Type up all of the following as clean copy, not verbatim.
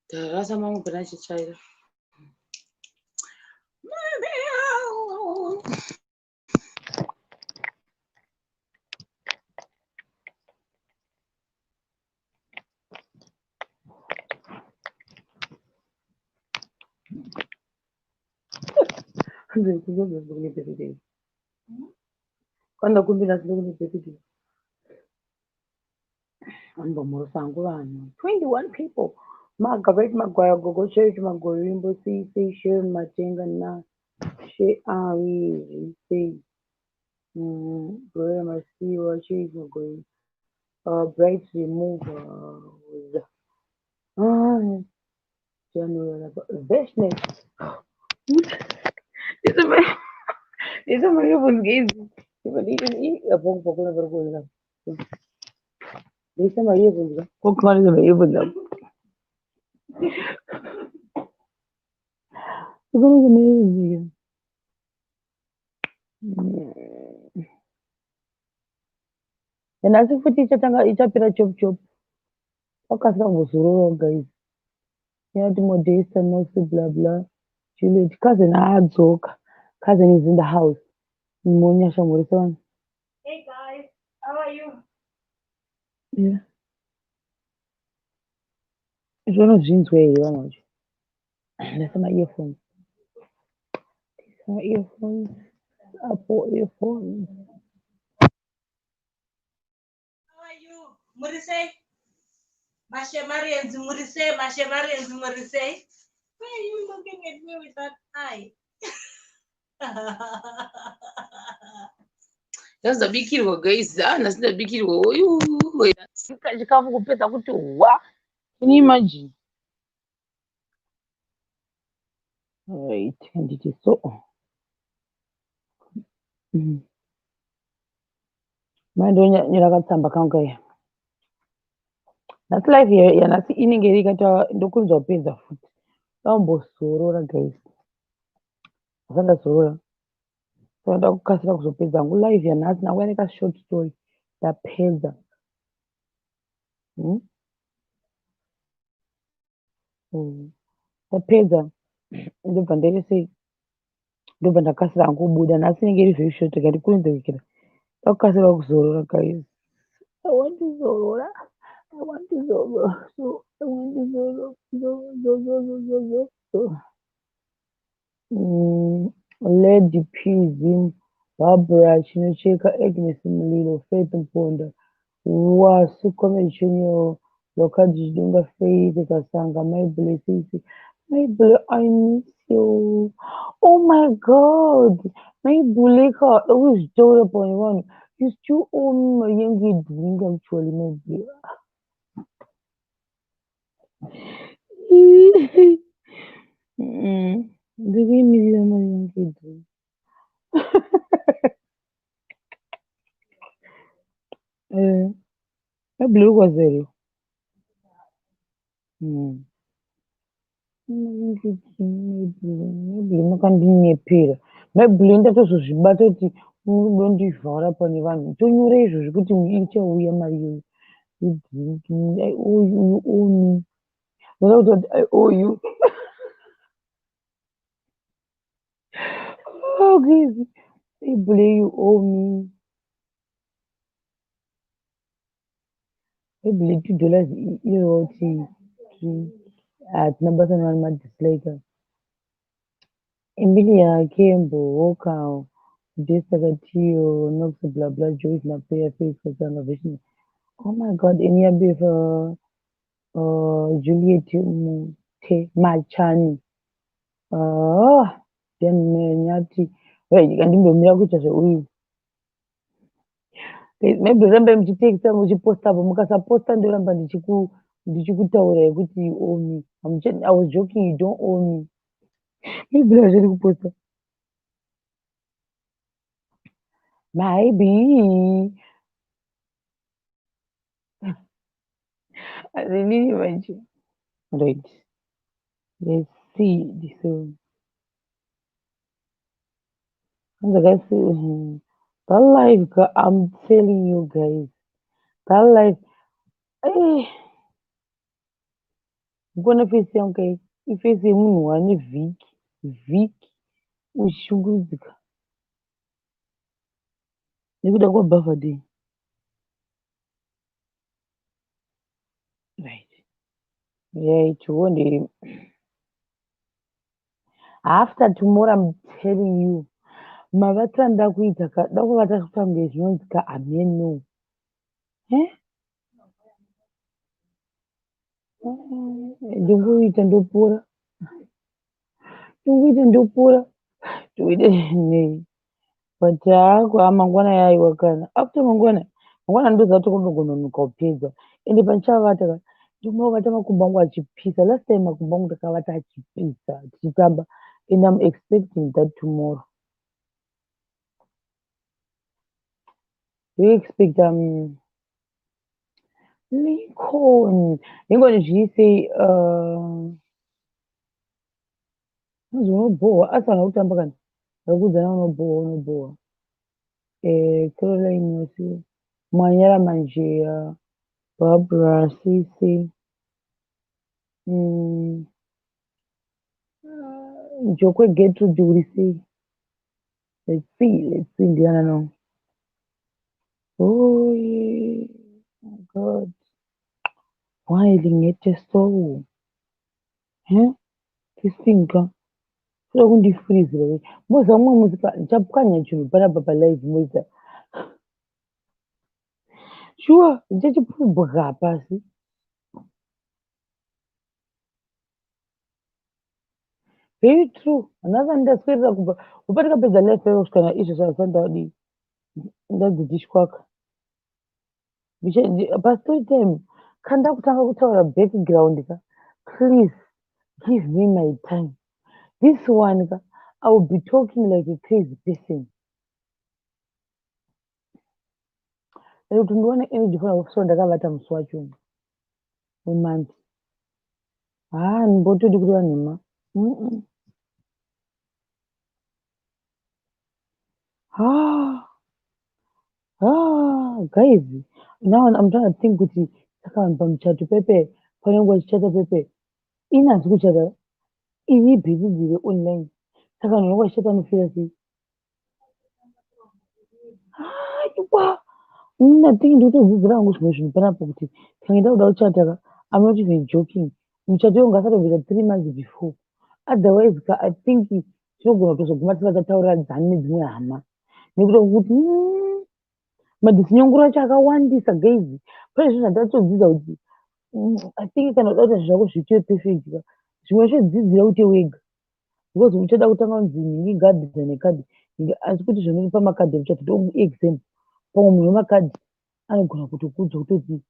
Ndarasa mangu pana chitsvaira. Kwandakumbira kune birthday. Vanombomhorosa hangu vanhu. 21 people. Margaret Magwaya, Gogo Church, Magorimbo, CC, Sharon Matenga, na She Ari, sei. Gloria Masiwa, Church Magorimbo. Bright Removers. Ah, January. Veshnet. Ndisa mari yekudya. Kokufanidza mari yekudya. Kufanidza mari yekudya. Nhasi futi ichatanga ichapera chop chop. Wakasira kumbozorora guys. Nyati Modesta Nox blah blah. Juliet cousin adzoka. Cousin is in the house. Munyasha mhoresa vanhu. Hey guys, how are you? Yeah. Zvinozvinzwa here vanhu vacho? Ndaisa ma-earphones. Ndaisa ma-earphones. Apple earphones. How are you? Muri sei? Mashemarians, muri sei? Mashemarians, muri sei? Why are you looking at me with that eye? Nhasi ndabikirwa guys. Ah, nhasi ndabikirwa. Oyu. Chikafu kupedza kuti hwa. Can you imagine? Right, handiti so. Mai ndonyora katsamba kangu kaya. Nhasi life yanhasi inenge iri ikati ndokurumidza kupedza futi. Ndambozorora guys. Ndasati ndazorora. Saka ndakukasira kuzopedza hangu live yanhasi ndangouya neka short story. Ndapedza. Ndapedza ndobva ndaita sei? Ndobva ndakasira hangu kubuda. Nhasi inenge iri very short rega ndikurumidze kuikira. Ndakukasira kuzorora guys. I want to zorora. I want to zorora. So I want to zorora. Zo zo zo zo zo zo. zo. Lady P Zim, Barbara Chinocheka, Agnes Mulilo, Faith Mponda, Wasu Comedy Junior, Lokadi Chidunga, Faith Kasanga, My Blessings. My Blue, I miss you. Oh my God. My Buleka, always told upon one. You still owe me my young drink actually, my blue. Ndikuyimirira mari yangu drink. Eh, my blue was there. Maybe makandinyepera. Maybe ndatozozvibata kuti munondivhara pane vanhu. Tonyora izvozvi kuti ichauya mari iyoyo. Idrink. I owe you, you owe me. Ndoda kuti I owe you. Oh, guys. Maybe you owe me. Maybe $2 iroti hatina basa nevanhu madislike. Emilia Kembo, Walker, Jessica Katiyo, Nox blah blah, Joyce Napeya, Faith Kasanga, Vishnu. Oh my God, Enia Befa, Juliet Mute Machani. Then Nyati. Wait, kandimbomira kuita zveuyu. Maybe rambai muchitext muchiposta apo mukasaposta ndoramba ndichikutaurai kuti you owe me. I was joking, you don't owe me. Maybe hazviri kuposta. Maybe. Inini manje. Right. Let's see. So hanzi that life, I'm telling you guys, that life, eh, mukuona face yangu kai, iface yemunhu wane vhiki vhiki uchishungurudzika nekuda kwabhavhadhe. Right. Yeah, tione. After tomorrow, I'm telling you, mavatira ndakuita ka ndakuvata kutange zvinonzi ka ameno. Eh? Ndingoita ndopora. Ndingoita ndopora. Ndingoita nei. But haako mangwana yaiwa kana. After mangwana, mangwana ndoziva kuti kunogononoka kupedza. Ende pandichavata ka, ndinovata makumbo angu achipisa. Last time makumbo angu ndakavata achipisa tichitamba. And I'm expecting that tomorrow. Do you expect Lincoln? Lincoln zviisei unzi unobhohwa asi vanhu kutamba kana vakuudzana unobhohwa unobhohwa. Caroline wasi Mwanyara Manjeya, Barbara Sisi, Njokwe Gertrude uri sei? Let's see ndiana no. Oh yeah. Oh God. Why lingete so? Huh? This thing ka. Kuda kundifreezera we. Moza mumwe musi ndichapwanya chinhu panapa palive moza. Sure, ndichachipubwa pasi. Very true. Another ndaswerera kubva kubva ndakapedza life yangu kusvika naizvozvo handisati ndadii ndadzitishwaka. Pastory time kana ndakutanga kutaura background ka, please give me my time. This one ka, I will be talking like a crazy person. Kuti ndiwane energy fana kusora ndakavata musi wacho wemonth. Haa ndimbotodi kureva nhema. Ah, ah, guys, now I'm trying to think kuti saka vanhu pamuchato pepe panenge vachichata pepe ini handisi kuchata ini busy ndiri online saka vanhu vanenge vachichata vanofira sei? Aiwa, ini I think ndikutodzidzira hangu zvimwe zvinhu panapa kuti kange ndakuda kuchata ka, I'm not even joking. Muchato iwo ngasatomboita 3 months before. Otherwise ka, I think tinogona kutozoguma tisingachatauradzani nedzimwe hama nekuda kwekuti madhisinyongoro acho akawandisa guys. Pane zvinhu zvandatodzidza kuti I think kana uda kuita zvinhu zvako zviite perfect ka, zvimwe zvacho dzidzira uite wega because uchada kutanga kunzi nhingi gadhidha nekadhi asi kuti zvonoripa pamakadhi emuchato ndo example. Pamwe munhu wemakadhi anogona kutokuudza kutoti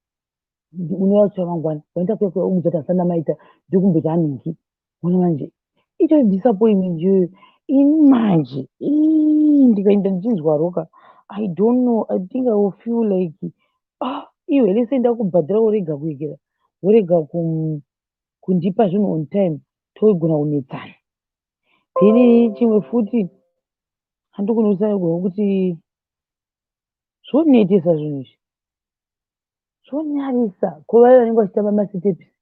unouya kutsva mangwana waenda kuya kuya umuudza kuti hasana maita ndokumboita anhingi ona manje itori disappointment iyoyo. Ini manje ndikaenda ndichinzwa roka, I don't know, I think I will feel like ah iwe lese ndakubhadhara worega kuekera worega kundipa zvinhu on time togona kunetsana. Then chimwe futi handogona kutsanangura kuti zvonetesa zvinhu izvi zvonyarisa kuvaya vanenge vachitamba masitepisi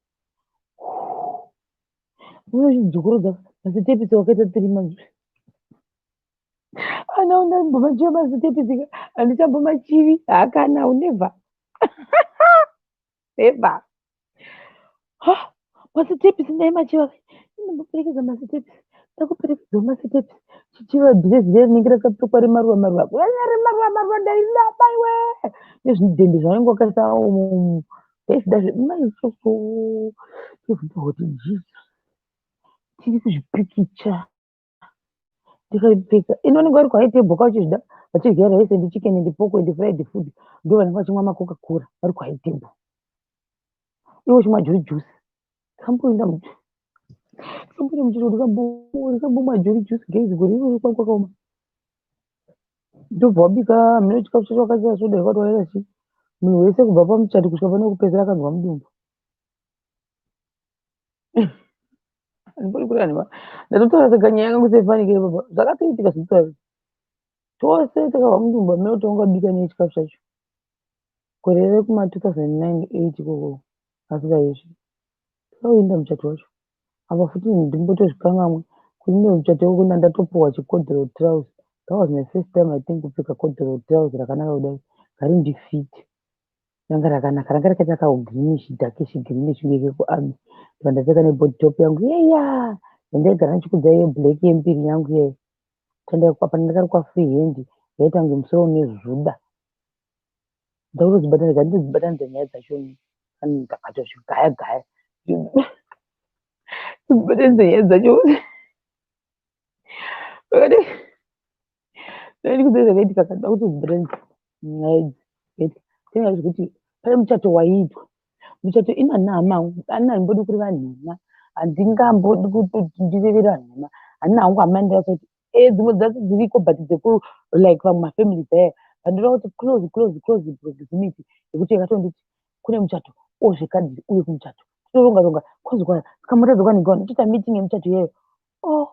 unochidzokorodza masitepisi wakaita 3 months ana undambomachiva masitepisi ka handichambomachivi hakana never never. Ha masitepisi ndaimachiva inomboperekedza masitepisi ndakuperekedzawo masitepisi chichiva dhirezi riya rinenge rakapfekwa remaruva maruva kunyanya remaruva maruva ndaidaba iwe nezvidhende zvavanenge vakaisa umu ndaizvida maisvosvo ndobvunza kuti Jesus tiri kuzvipikicha ndikaipfeka ini vanenge vari kuhigh table vachizvida vachidya rice and chicken and pork and fried food ndo vanenge vachimwa macoca cola vari kuhigh table iwe uchimwa juice juice kamboenda kamboenda muchiro ndikambomwa juice juice guys gore iroro kwangu kwakaoma ndobva wabika mhino chikafu chacho wakaisa soda yakati wakaisa chii munhu wese kubva pamuchato kusvika pane kupedzisira akanzwa mudumbu. Handimbodi kureva nhema. Ndatotaura sega nyaya yangu sefanikire baba. Zvakatoitika zvekutaura. Tose takabva mudumbu hameno kuti wangabika nei chikafu chacho. Gore rekuma 2009 8 ikoko asingaizvi. Takauenda muchato wacho. Apa futi ndimbotozvikangamwe kuti ndine muchato ikoko ndatopuwa chicorduroy trouser. That was my first time, I think, kupfeka corduroy trouser rakanaka kudai. Garindifiti. Ranga rakanaka, ranga rakaita kaugreenish, darkish greenish kunge kekuarmy. Ndobva ndapfeka nebody top yangu yeya yandaigara ndichikudza yeblack yembiri yangu iyaya. Apa ndakarukwa free hand yaita kunge musoro une zuda. Ndakutodzibatanidza, nditodzibatanidza nyaya dzacho ndakatozvigaya gaya. Dzibatanidza nyaya dzacho. Vakati ndikuudza zvakaitika kada kutodzibatanidza nyaya idzi. Tena zvekuti pane muchato waiitwa. Muchato ina hama, handimbodi kureva nhema. Handingambodi kutoti ndirevera nhema. Handina hangu hama ndingatoti kuti dzimwe dzacho dziriko, but dzeku like vamwe mafamilies aya. Pandinoda kuti close, close, close proximity yekuti yakatonditi kune muchato ozvekadzi uye kumuchato. Totoronga ronga kozwa tikamutadza kwanhingi toita meeting yemuchato iyoyo. Oh,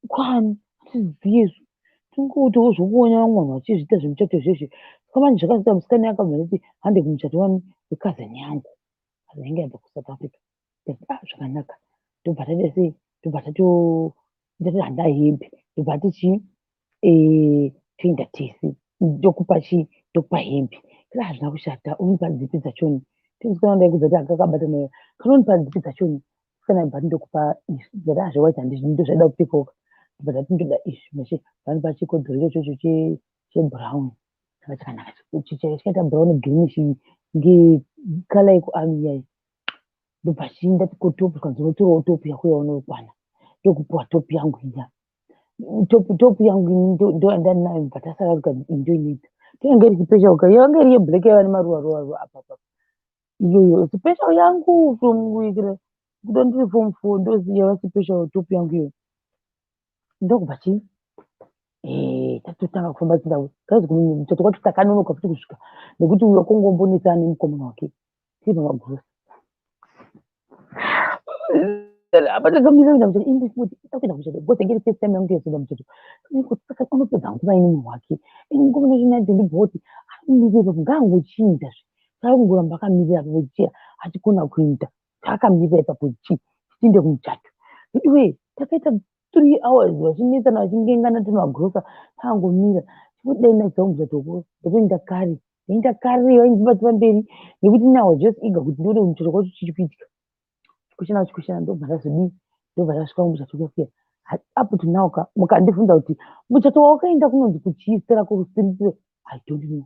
kwani hatizivi izvo. Tingoitawo zvokuona vamwe vanhu vachizviita zvemuchato izvozvo. Saka manje zvakazoita musikana akabva nditi hande kumuchato wani wecousin yangu. Cousin yangu yaibva kuSouth Africa. Ndikati, "Ah, zvakanaka." Ndobva taita sei? Ndobva tato ndati handina hembe. Ndobva ati chii, toenda tese. Ndokupa chii? Ndokupa hembe. Ndikati, "Hazvina kushata, unipa dzipi dzachoni?" Musikana ndaikudza kuti anga akabata naye. Kanonipa dzipi dzachoni? Musikana aibva ati ndokupa izvi. Ndikati, "Ah, zvewhite handizvi, ndozvaida kupfekawo." Ndobva ndati ndoda izvi. Meshe vanipa chikodhoro ichocho chebrown. Changa chakanaka, chakaita brown greenish ngecolour yekuarmy iyaya. Ndobva ndati ko top, zvikanzi unotorawo top yako yaunokwana. Ndokupiwa top yangu iya. Top yangu ndo yandinayo bva tasara tikanzi iyi ndoinoita. Yanga iri special ka, yanga iri yeblack yaiva nemaruva ruva apa apa. Iyoyo special yangu from kuda ndiri form four ndoziva special top yangu iyoyo. Ndokubva chii? Tatotanga kufamba tichienda guys, kumuchato kwacho takanonoka futi kusvika nekuti uyo wakongombonetsana nemukomana wake tiri pamagrosa. Apa takamira kuenda muchato, ini ndisingoti takuenda kumuchato because yange iri first time yangu yekuenda muchato. Saka unopedza nguva ine munhu wake. Ini mukomana wacho naitondibhowa kuti akamirira ipapo ngaangochinja zve. Saka kungoramba akamirira ipapo chiya achikona kuita. Takamirira ipapo chi tichiende kumuchato. Iwe takaita 3 hours vachinetsana vachingengana tiri magrosa takangomira. Chikudai ndaziva kumuchato ndatoenda kare. Ndaenda kare vaindibatira mberi nekuti ini I was just eager kuti ndione kumuchato kwacho chichi kuitika. Chikushana chikushana ndobva ndazodii? Ndobva ndasvika kumuchato kuya kuya. Up to now ka mukandibvunza kuti muchato wawakaenda kunonzi kuchii zita rako street, I don't know.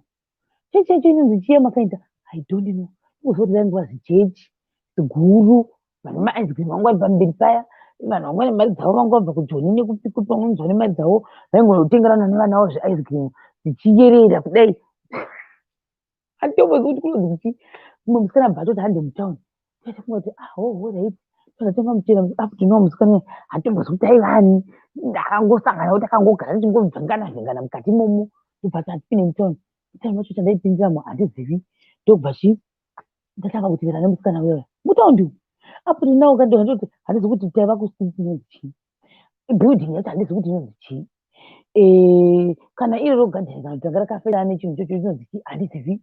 Chechi yacho inonzi chii yamakaenda? I don't know. Ndingoziva kuti raingova zichechi ziguru vane maice cream vangu vari pamberi paya. Vanhu vamwe vane mari dzavo vanga vabva kujoni nekupi kupi, vamwe vane mari dzavo vaingotengerana nevana vavo zviice cream zvichiyerera kudai. Handitombozivi kuti kunonzi kuchii. Mumwe musikana abva atoti hande mutauni. Taita kuti, "Ah, oh, alright." Tatenga muchero. Up to now musikana handitombozivi kuti aiva ani. Ndakangosangana kuti takangogara tichingobvengana vhengana mukati imomo. Ndobva tatipinde mutauni. Mutauni macho chandaipindiramo handizivi. Ndobva chii? Ndatanga kutevera nemusikana uya mutaundi umu. Up to now ndototi handizivi kuti taiva kustreet inonzi chii. Building yacho handizivi kuti inonzi chii. Kana iroro gadheni kana kuti ranga rakafera nechinhu ichocho chinonzi chii handizivi.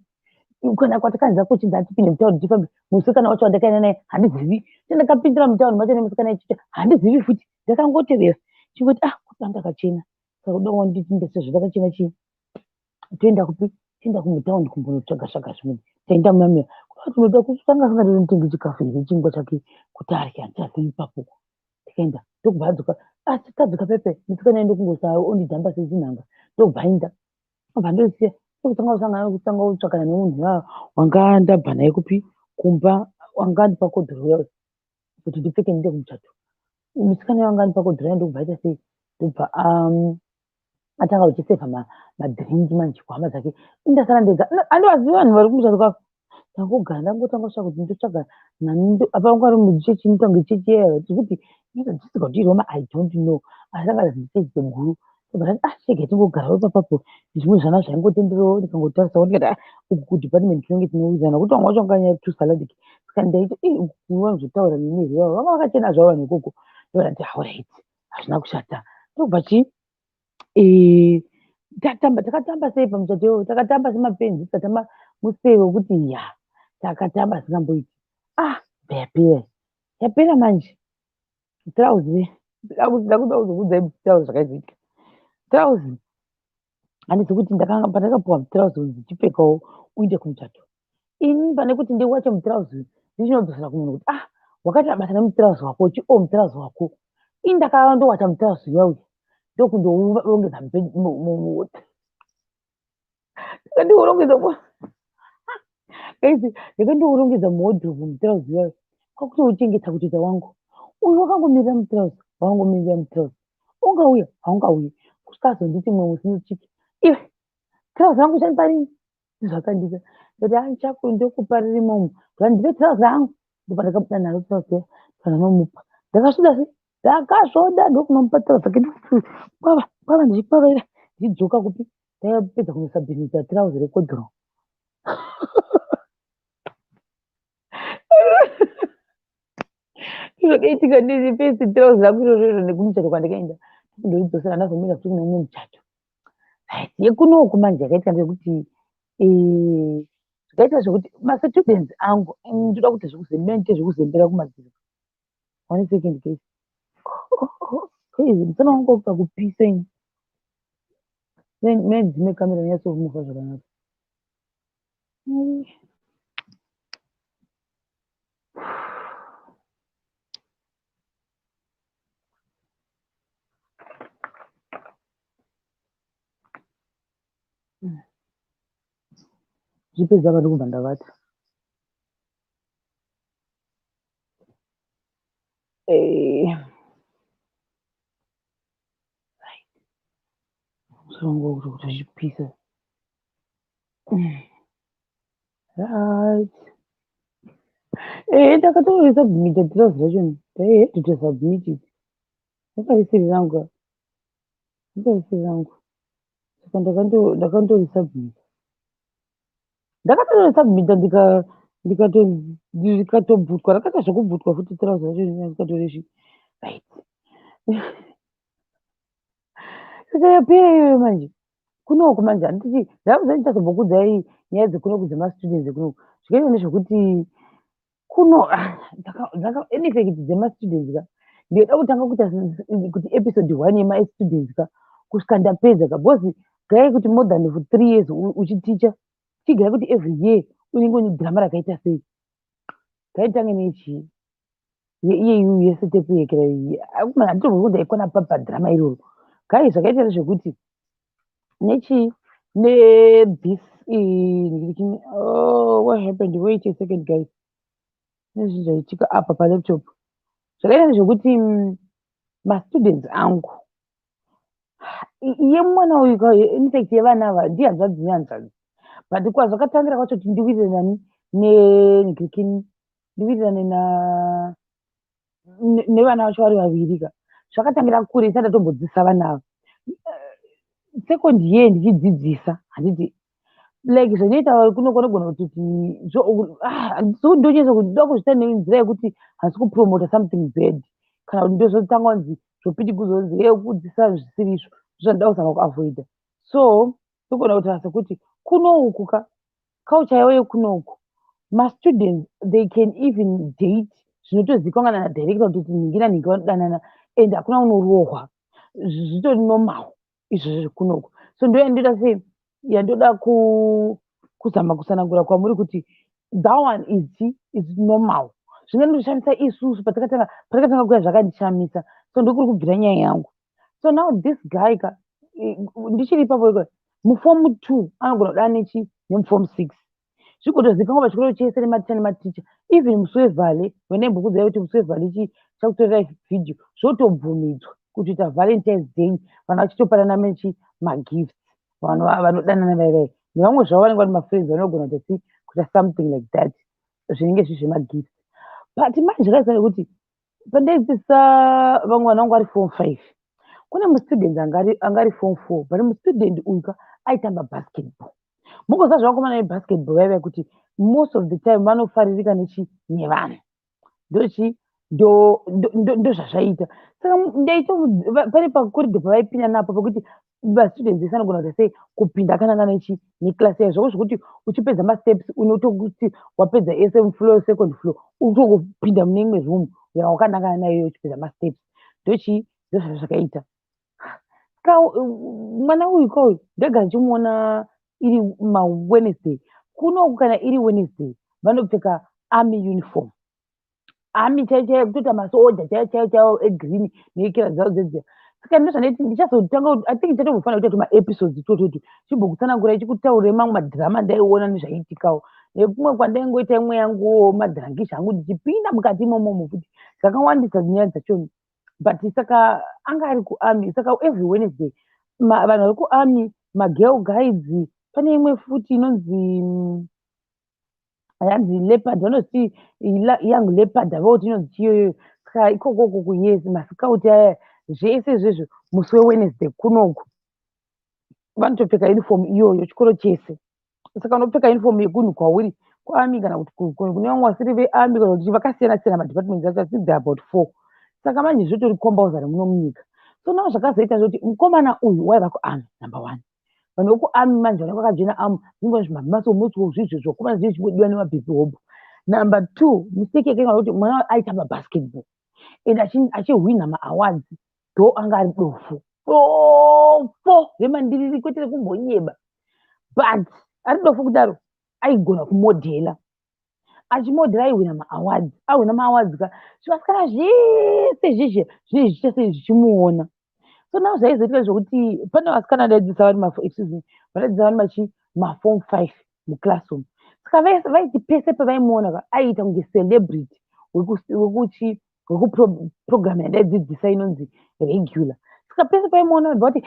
Kana kwatakanzi kuchinzi hatipinde mutauni tifambe, musikana wacho wandakaenda naye handizivi. Chandakapindira mutauni macho nemusikana ichocho handizivi futi. Ndakangotevera chingoti, "Ah, kuda ndakachena." Saka kuda wandipinda sezvo ndakachena chii? Toenda kupi? Toenda kumutaundi kumbonotsvaga tsvaga zvimwe. Taenda mumamira. Kuda tinoda kutanga asingatenge chikafu here, chingwa chake kuti arye, handichazivi ipapo. Tikaenda ndokubva adzoka, asi tadzoka pepe musikana aende kungosa ondidhamba sechinhanga ndobva aenda. Obva ndosiya ndokutanga kusangana kutanga kutsvakana nemunhu uya wanga ndabva naye kupi kumba wanga andipa kodhoro uya kuti ndipfeke ndiende kumuchato. Musikana uya wanga andipa kodhoro uya ndokubva aita sei? Ndobva atanga kuchisevha madhiringi manje kuhama dzake. Indasara ndega, handivazivi vanhu vari kumuchato kwavo. Ndangogara ndangotanga kusvika kuti ndotsvaga nani apa anga ari muchechi inoita kunge chechi iya yekuti inodzidziswa kuti iRoma, I don't know, asi anga ari chechi guru. Ndobva ndati, "Ah, chirega tingogarawo ipapapo." Zvimwe zvana zvaingotendererawo ndikangotarisawo ndikati, "Ah, uku kudepartment tinenge tinowirirana," nekuti vamwe vacho vanga vanyanya tusalad. Saka ndaiti, "Ii, uku vanozotaura neni here?" Vanga vakachena zvavo vanhu ikoko. Ndobva ndati alright, hazvina kushata. Ndobva chii, tatamba, takatamba sei pamuchato iwowo, takatamba semapenzi, tikatamba museve wekuti ya, takatamba asingamboiti. Ah, yapera, yapera manje. Tirauzi, ndakuda kuzokuudzai tirauzi zvakaizoitika. Tirauzi, handizi kuti pandakapuwa mutirauzi uyu ndichipfekawo uinde kumuchato. Ini pane kuti ndiwache mutirauzi uyu, ndichinodzosera kumunhu kuti ah, wakaita basa nemutirauzi wako, uchi o mutirauzi wako. Ini ndakandowacha mutirauzi uya uya, ndokundourongedza ndakandourongedza guys, ndakandourongedza muwardrobe mutirauzi uya, kwakutouchengeta kutoita wangu. Uyu wakangomirira mutirauzi, wakangomirira mutirauzi. Ungauya, haungauyi. Kusvika azonditi mumwe musi muchiki, iwe, tirauzi rangu uchandipa rini? Zvakandita. Ndati ah, chako ndokupa ririmo umu. Ndipe tirauzi rangu. Ndobva ndakabuda naro tirauzi riya, ndikanomupa. Ndakasvika sei? Ndakasvoda ndokunomupa tirauzi rake, kwava kwava ndichikwavaira ndichidzoka kupi, ndapedza kunosabhimita tirauzi rekodhoro. Zvakaitika ndiri tirauzi rangu iroro iro nekumuchato kwandakaenda, ndoridzosera, ndazomuenda futi kune mumwe muchato. Right, yekunoku manje yakaitika ndeyekuti zvakaita zvekuti mastudents angu, ndoda kuti zvekuzembera, ndiite zvekuzembera kumadziro. One second guys. Guys, musana wangu wakuita kupisa ini. Medzime kamera nyatsomuka zvakanaka. Zvipedza apa ndikubva ndavata. Musoro wangu wakuita kuti uchipisa. Right. Ndakatorisubmita tirauzi racho. I had to submit it. Rakarisiri rangu. Rakarisiri rangu. Saka ndakandorisubmita. Ndakatorisubmita ndikatobvutwa, rakaita zvekubvutwa futi tirauzi racho ndikatoreshi. Right. Saka yapera iyoyo manje. Kunoku manje handiti ndakuziva ndichazombokuudzai nyaya dzekunoku dzemastudents ekunoku. Zvikaita ndezvekuti kuno in fact dzemastudents ka, ndinoda kutanga kuita kuti episode 1 yemastudents ka kusvika ndapedza ka, because gai kuti more than for 3 years uchiticha, chigai kuti every year unenge une drama rakaita sei. Ngaitange nechii iyeyu yese yekera iyi, handitomboni kuti ndaikwana padrama iroro. Gai zvakaita ndezvekuti nechii nethis, oh, what happened? Wait a second guys, nezvinhu zvaitika apa palaptop. Zvakaita ndezvekuti mastudents angu, yemwana uyu, in fact yevana ava ndihanzvadzi nehanzvadzi, but kwazvakatangira kwacho kuti ndiwirirane nenhikini, ndiwirirane nevana vacho vari vaviri ka, zvakatangira kure isati ndatombodzidzisa vana ava. Second year ndichidzidzisa, handiti like zvinoita kuno kunogona kutoti ndonyatsa kuda kuzviita nenzira yekuti handisi kupromota something bad, kana kuti ndozotanga kunzi zvopiti kuzonzi ye kudzidzisa zvisiri izvo, ndozvandoda kuzama kuavoida. So togona kutaura sekuti kunouku ka, culture yavo yekunoku, mastudents they can even date, zvinotozikanwa nadirector kuti nhingi nanhingi vanodanana and hakuna unorohwa, zvitori normal izvozvo zvekunoku. So ndo yandoda sei, yandoda kuzama kutsanangura kwamuri kuti that one is normal. Zvingandotishamisa isusu patakatanga kuya zvakandishamisa, so ndokuri kubvira nyaya yangu. So now this guy ka, ndichiri ipapo iko muform 2 anogona kuda nechi nemuform 6, zvigotozikanwa pachikoro chese nematicha nematicha, even musi wevhale wendaimbokudza kuti musi wevhale chi chakutorerai vhidhiyo, zvotobvumidzwa kutoita Valentines Day, vanhu vachitopanana mechi magifts, vanhu vanodanana vaivai nevamwe zvavo vanenge vari mafriends, vanogona kuita sei, kuita something like that, zvinenge zviri zvemagifts. But manje zvakaita nekuti pandaidzidzisa vamwe vana vangu vari form 5, kune mustudent anga ari form 4, but mustudent uyu ka aitamba basketball. Mugoziva zvavakomana vebasketball vaiva kuti most of the time vanofaririka nechi nevanhu, ndochi Ndo zvazvaita. Saka ndaito pane pakoridho pavaipinda napo pekuti vastudents vese anogona kuita sei, kupinda akanangana nechi neclass yayo, zvako zvokuti uchipedza masteps, unotokuti wapedza sm floor, second floor, utongopinda mune imwe room yawakanangana nayo uchipedza masteps. Ndochii, ndozvazvakaita. Saka mwana uyu kauyu ndega ndichimuona iri maWednesday kunoku. Kana iri Wednesday, vanopfeka army uniform, army chaiyo chaiyo, kutoita masoja chaiyo chaiyo chaiyo, egreen nekera dzavo dzedziya. Saka ndozvandaiti ndichazotanga, I think ndichatombofanira kuita tumaepisodes tototi chimbokutsanangurai, chikutaurirai mamwe madhirama ndaiona nezvaiitikawo, nekumwe kwandaingoita imwe yanguwo madhirangisha angu ndichipinda mukati imomomo futi. Zvakawandisa nyaya dzachoni. But saka anga ari kuarmy, saka every Wednesday vanhu vari kuarmy, magirl guides, pane imwe futi inonzi yanzi Leopard, vanoziti Young Leopard, avoti inonzi chiyoyo. Saka ikokoko, yes, mascout aya, zvese izvezvo, musi weWednesday kunoku vanotopfeka uniform iyoyo chikoro chese. Saka unopfeka uniform yekunhu kwauri, kuarmy kana kuti kune vamwe vasiri vearmy, kana kuti vakasiyana siyana madepartments acho. I think there are about four. Saka manje zvotori compulsory muno munyika. So now zvakazoita zvekuti mukomana uyu waiva kuarmy, number one, vanhu vekuarmy manje vanenge vakajoina army, zvinenge zvimamasomotso zvizvo zvokomana zvinenge zvichingodiwa nemabhipi hobho. Number two, mistake yake kuti mwana aitamba basketball and achihwina maawards, though anga ari dofo, dofo remandiriri, kwete rekumbonyeba, but ari dofo kudaro aigona kumodhela. Achimodhela, aihwina maawards. Ahwina maawards ka, zvivasikana zvese zvizhe zvinenge zvichiita sei, zvichimuona. So now zvaizoitika zvokuti pane vasikana ndaidzidzisa vari, excuse me, vanaidzidzisa vari machi maform 5 muclassroom. Saka vese vaiti pese pavaimuona ka, aiita kunge celebrity wekuchi wekuprogram yandaidzidzisa inonzi regular. Saka pese paimuona vanhu vati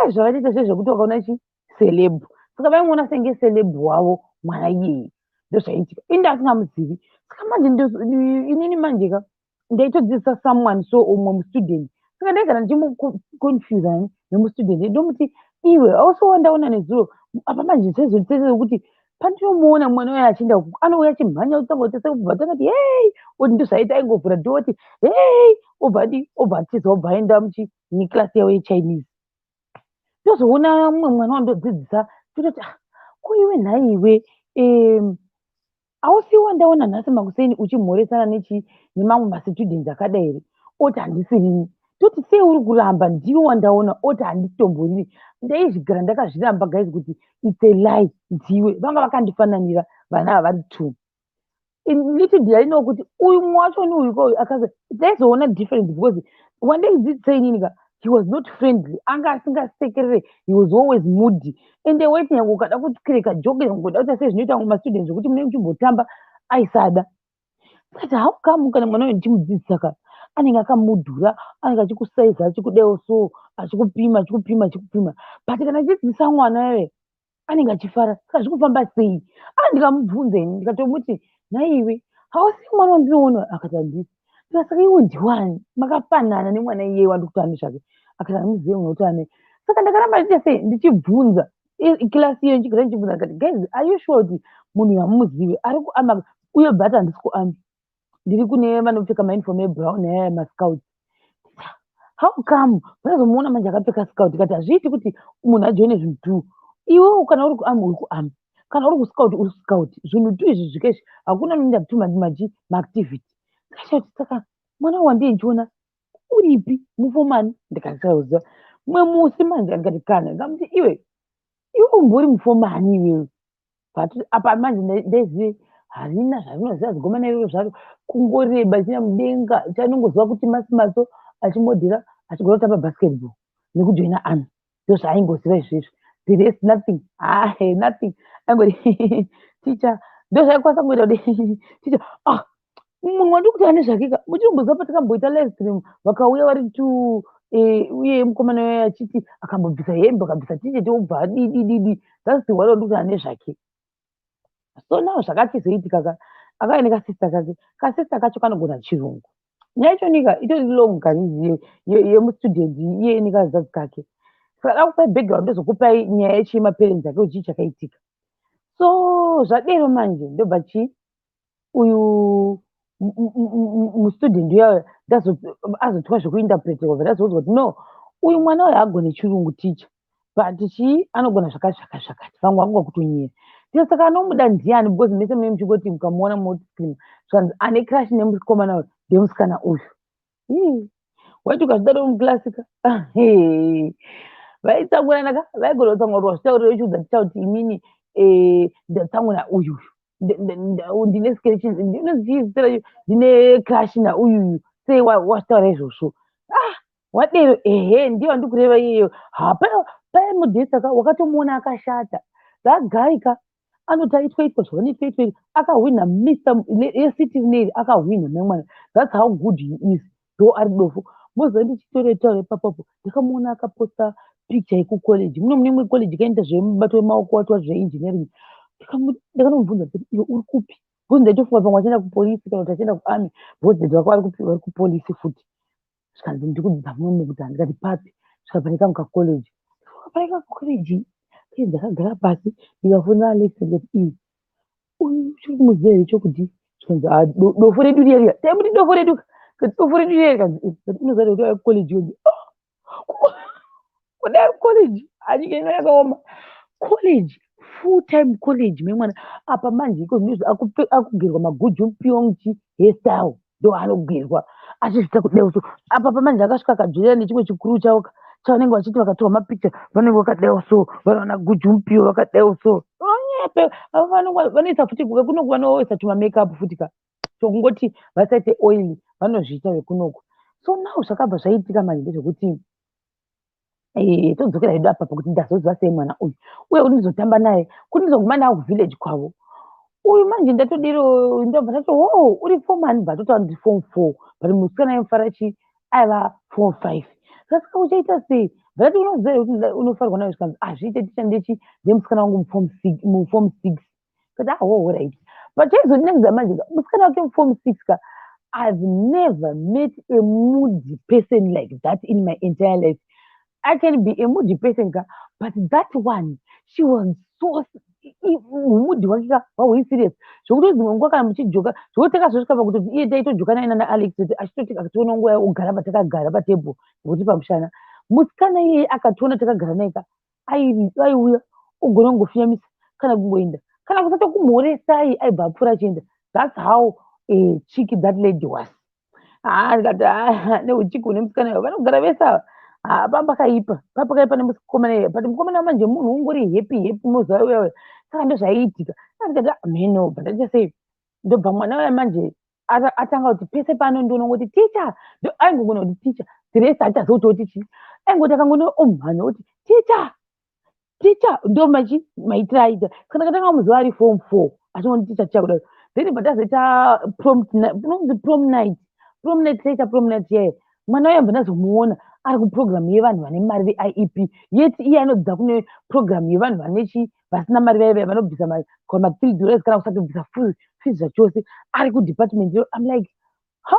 zvavanoita zvezvekuti vakaona chi celeb. Saka vaimuona senge celeb wavo mwana iyeye. Ndozvaiitika, inde asingamuzivi. Saka manje inini manje ka ndaitodzidzisa someone, so umwe mustudent. Saka ndaigara ndichimuconfusa nemustudent, ndomuti, "Iwe hausi wandaona nezuro apa?" Manje zvaizonditesera pandinomuona mwana uyo achienda uku, anouya achimhanya, otanga kuita sekubva tangati, "Hei!" Oti ndozvaita, aingovhura door oti, "Hei!" Obva adi, obva atiza, obva aenda muchi neclass yavo yeChinese. Ndozoona mumwe mwana wandodzidzisa, tototi, "Ah, ko iwe nhaiwe, hausi wandaona nhasi makuseni uchimhoresana nechi nemamwe mastudents akadai here?" Oti, "Handisirini." Toti, "Sei uri kuramba? Ndiwe wandaona." Oti, "Handitomboriri." Ndaizvigara ndakazviramba, guys, kuti it's a lie, ndiwe. Vanga vakandifananira vana ava vari two. Little did I know kuti uyu mumwe wachoni uyu ko akaza, ndaizoona difference because wandaidzidzisa inini ka, he was not friendly, anga asingasekerere, he was always moody. Ende waiti nyange ukada kucracka joke, nyange uda kuita sei, zvinoita mastudents zvekuti munenge muchimbotamba, aisada. Sati, how come kana mwana uyu ndichimudzidzisa ka, anenge akamudhura, anenge achikusaiza, achikudawo so, achikupima, achikupima, achikupima, but kana achidzidzisa mwana iye anenge achifara? Saka zvikufamba sei? A, ndikamubvunza ini, ndikatomuti, "Nhaiwe, hausi mwana wandinoona?" Akati, "Handisi." Ndikati, "Saka iwe ndiwani? Makafanana nemwana iyeye wandiri kutaura nezvake." Akati, "Handimuzivi munhu wekutaura naye." Saka ndakaramba ndichiita sei, ndichibvunza class iyo, ndichigara ndichibvunza. Ndikati, "Guys, are you sure kuti munhu uyu hamuzivi ari kuarmy?" Uye bvati, "Handisi kuarmy, ndiri kune vanopfeka mauniform ebrown aya, mascouts." How come vanozomuona manje akapfeka scout? Ndikati, "Hazviiti kuti munhu ajoine zvinhu two. Iwewo kana uri kuarmy, uri kuarmy, kana uri kuscout, uri kuscout. Zvinhu two izvi zvikezvi, hakuna anoenda two machi maactivity." Ndakashaya kuti saka mwana wandiye ndichiona uripi, mufomani? Ndikasauziva. Mumwe musi manje ndikati, kana ndikamuti, "Iwe, iwe umbori mufomani iwewe?" But apa manje ndaizive harina zvarinoziva zigomana iroro zvaro, kungoreba china mudenga. Chanongoziva kuti masimaso achimodhera, achigona kutamba basketball nekujoina army, ndozvaaingoziva izvezvo. The rest, nothing, hahe, nothing. Aingoti, "Ticha," ndozvaikwanisa kungoita kuti, "Ticha." Ah, munhu wandiri kutaura nezvake ka, muchimboziva patakamboita live stream, vakauya vari two, uye mukomana uya achiti akambobvisa hembe, akabvisa tisheti, obva adidididi. That's the one wandiri kutaura nezvake. So now zvakachizoitika ka, akauya nekasista kake. Kasista kacho kanogona Chirungu. Nyaya yachonika itori long kani, yemustudent iye nekazazi kake. Saka da kupai background, ndozokupai nyaya yacho yemaparents ake, kuti chii chakaitika. So zvadero manje, ndobva chi uyu Mustudent uya azotwa zvekuinterpreterwa, bva ndazoudzwa kuti no, uyu mwana uyu haagone Chirungu, ticha, but chii, anogona zvakati zvakati zvakati. Vamwe vanga kutonyera. Ndiro saka anomuda ndiani? Because mese munenge muchingoti mukamuona moscreen, zvanzi ane crush nemukomana uyu ndemusikana uyu. Ii, waiti ukazvidaro muclass ka, vaitsamwirana ka, vaigona kutsamwa kuti wazvitaurira uchiudza ticha kuti inini ndatsamwira uyu, ndine ndine crush nauyuyu, sei wazvitaura izvozvo? Ah, wadero, ehe, ndiyo wandikureva iyeyo. Hapana paya mudhesa ka, wakatomuona akashata that guy ka, anoti aitwa itwa zvavanoitwa itwa, akahwina Mr yecity rineri, akahwina memwana. That's how good he is, though ari dofo. Moziva, ndichitoretaura ipapapo, ndakamuona akaposta picture yekucollege muno, mune imwe college kaenda zvemubato wemaoko, wati zvaengineering. Ndakanomubvunza kuti iwe uri kupi, because ndaitofunga pamwe achienda kupolisi kana kuti achienda kuarmy, because daddy vako vari kupolisi futi. Zvikanzi ndiri kudzidza munomu. Kuti handikati papi? Svika pane kamwe kacollege, pane kacollege. Ndakagara pasi, ndikafonera Alex, ndikati, "Ii, uyu chiri kumuziva here chokuti?" Zvikanzi, "Ah, dofo redu riya riya." Taimuti dofo redu, kati dofo redu riya. Kanzi, "Unoziva kuti ari kucollege?" Yonzi kudai college, anyika ino yakaoma. College, full time college memwana apa manje iko zvinezvi akugerwa magujupionchi hairstyle, ndo anogerwa achizvita kudai so. Apa pamanje akasvika akadzvira nechimwe chikuru chavo chavanenge vachiti vakatorwa mapicture vanenge vakadaiwo so, vanoona gujumpiwo vakadaiwo so. Onyepe, vanoisa futi vekunoku, vanoisa tumamakeup futi ka, tokungoti vasaite oil, vanozviita vekunoku. So now zvakabva zvaitika manje ndezvekuti todzokera hedu apa pakuti ndazoziva sei mwana uyu, uye kuti ndizotamba naye, kuti ndizoguma naye kuvillage kwavo. Uyu manje ndatodiro, ndobva ndati, "Ho, uri form ani?" Bva totaura ndi form four, but musikana aimufara chi aiva form five. Saka uchaita sei? Bva unoziva here kuti unofanirwa nayo? Zvikanzi, "Hazviite, ticha, ndechi ndemusikana wangu muform six." Kati, "Ah, ho, right." But chaizondinakidza manje ka, musikana wake muform six ka, I've never met a moody person like that in my entire life. I can be a moody person ka, but that one, she was so moody wake ka hwahuri serious, zvokuti dzimwe nguva kana muchijoka, zvokuti takazosvika pakutoti iye taitojoka naye nana Alex, kuti achitoti akationa nguva ogara patakagara patebho, nokuti pamushana musikana iyeye akationa takagara naye ka, aiuya ogona kungofinyamisa kana kungoenda kana kusatokumhoresai, aibva apfuura achienda. That's how cheeky that lady was. Ah, ndikati, "Ah, neuchiki hune musikana iwe, vanogara vese ava." Ah, pambakaipa, papakaipa nemukomana iye, but mukomana manje munhu ungori happy happy, muzuva uya. Saka ndozvaiitika. Ndikati, "Ah, mheno." Bva ndaita sei, ndobva mwana uya manje atanga kuti pese paanondiona ngoti, "Ticha." Aingogona kuti, "Ticha." The rest haachazototi chii, aingoti akangoona omhanya oti, "Ticha, ticha." Ndo machi maitiro aita. Saka ndakatanga muzuva ari form four achingoti, "Ticha, ticha," kudai. Then bva prom, unonzi prom night, prom night, taita prom night yayo. Mwana uya bva ndazomuona ari kuprogram yevanhu vane mari veIEP, yet iye anodzidza kune program yevanhu vane chi vasina mari, vaiva vanobvisa ma$3 kana kusatobvisa fees zvachose, ari kudepartment iyo. I'm like, "Ha,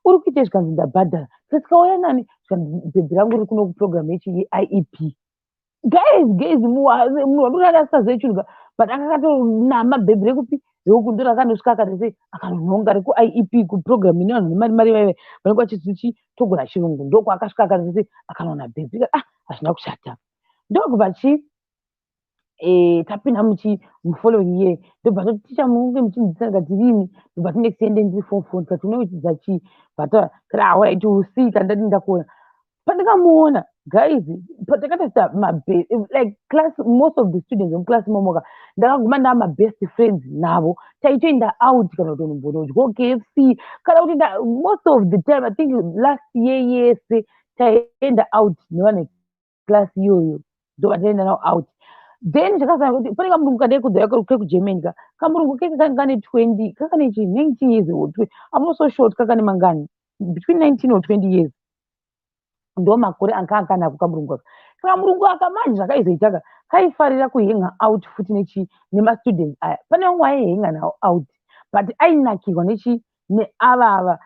uri kuita?" Zvikanzi, "Ndabhadhara." Saka nani? Zvikanzi, "Bhebhi rangu riri kuno kuprogram yechi yeIEP." Guys, guys, munhu wandorara asingazive chinhu ka, but akakatonama bhebhi rekupi rekuku, ndo rakanosvika akati sei, akanonhonga rekuIEP, kuprogram ine vanhu nemari mari vaive vanenge vachizichi togona Chirungu. Ndokwaakasvika akati sei, akanoona bhebhi. Ah, hazvina kushata. Ndokubva chi tapinda muchi mufollowing year, ndobva toti, "Ticha, munge muchindidzidzisa." Ndikati, "Rini?" Ndobva ti, "Next year ndiri form four." Ndikati, "Unenge uchidzidza chii?" Bva kati, "Alright, we'll see." Kandati ndakuona, pandikamuona, guys, patakatoita like class, most of the students vemuclass imomoka, ndakaguma ndaa mabest friends navo. Taitoenda out kana kuti unombonodyawo KFC kana kuti most of the time, I think last year yese taienda out nevanhu veclass iyoyo, ndo vataenda navo out. Then zvakasana kuti pane kamurungu kadai kudzaya kekuGermany ka, kamurungu keke kanga kane 20, kakane chi 19 years old, I'm not so sure kakane mangani, between 19 or 20 years, ndo makore anga akanako kamurungu aka. Saka murungu aka manje zvakaizoita ka, kaifarira kuhanga out futi nechi nemastudents aya. Pane vamwe aihanga nawo out, but ainakirwa nechi neavava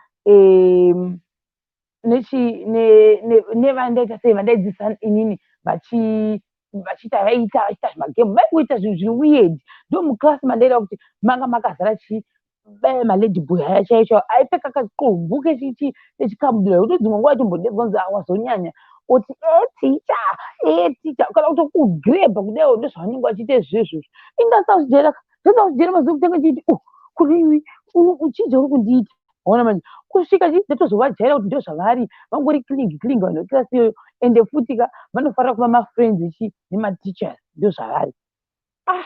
nechi nevandaita sei, vandaidzidzisa inini, vachiita vaita vachiita zvimagame, vaingoita zvinhu zviri weird. Ndo muclass mandaida kuti manga makazara chi Baya malady boy aya chaiyo chaiyo, aipfeka kaqombu kechikabudura kuti dzimwe nguva aitombodedzwa kunzi wazonyanya, oti, "E teacher, e teacher," kana kutokugrebha kudaiwo. Ndozvavanenge vachiita izvozvo. Indasazvijaira, ndasazvijaira mazuva ekutanga ndichiti, "Oh, kudini uchija uri kundiita?" Waona manje, kusvika chi ndatozovajaira kuti ndozvavari, vangori cling cling vanhu vekirasi iyoyo. Ende futi ka vanofanira kuva mafriends chi nemateachers, ndozvavari. Ah,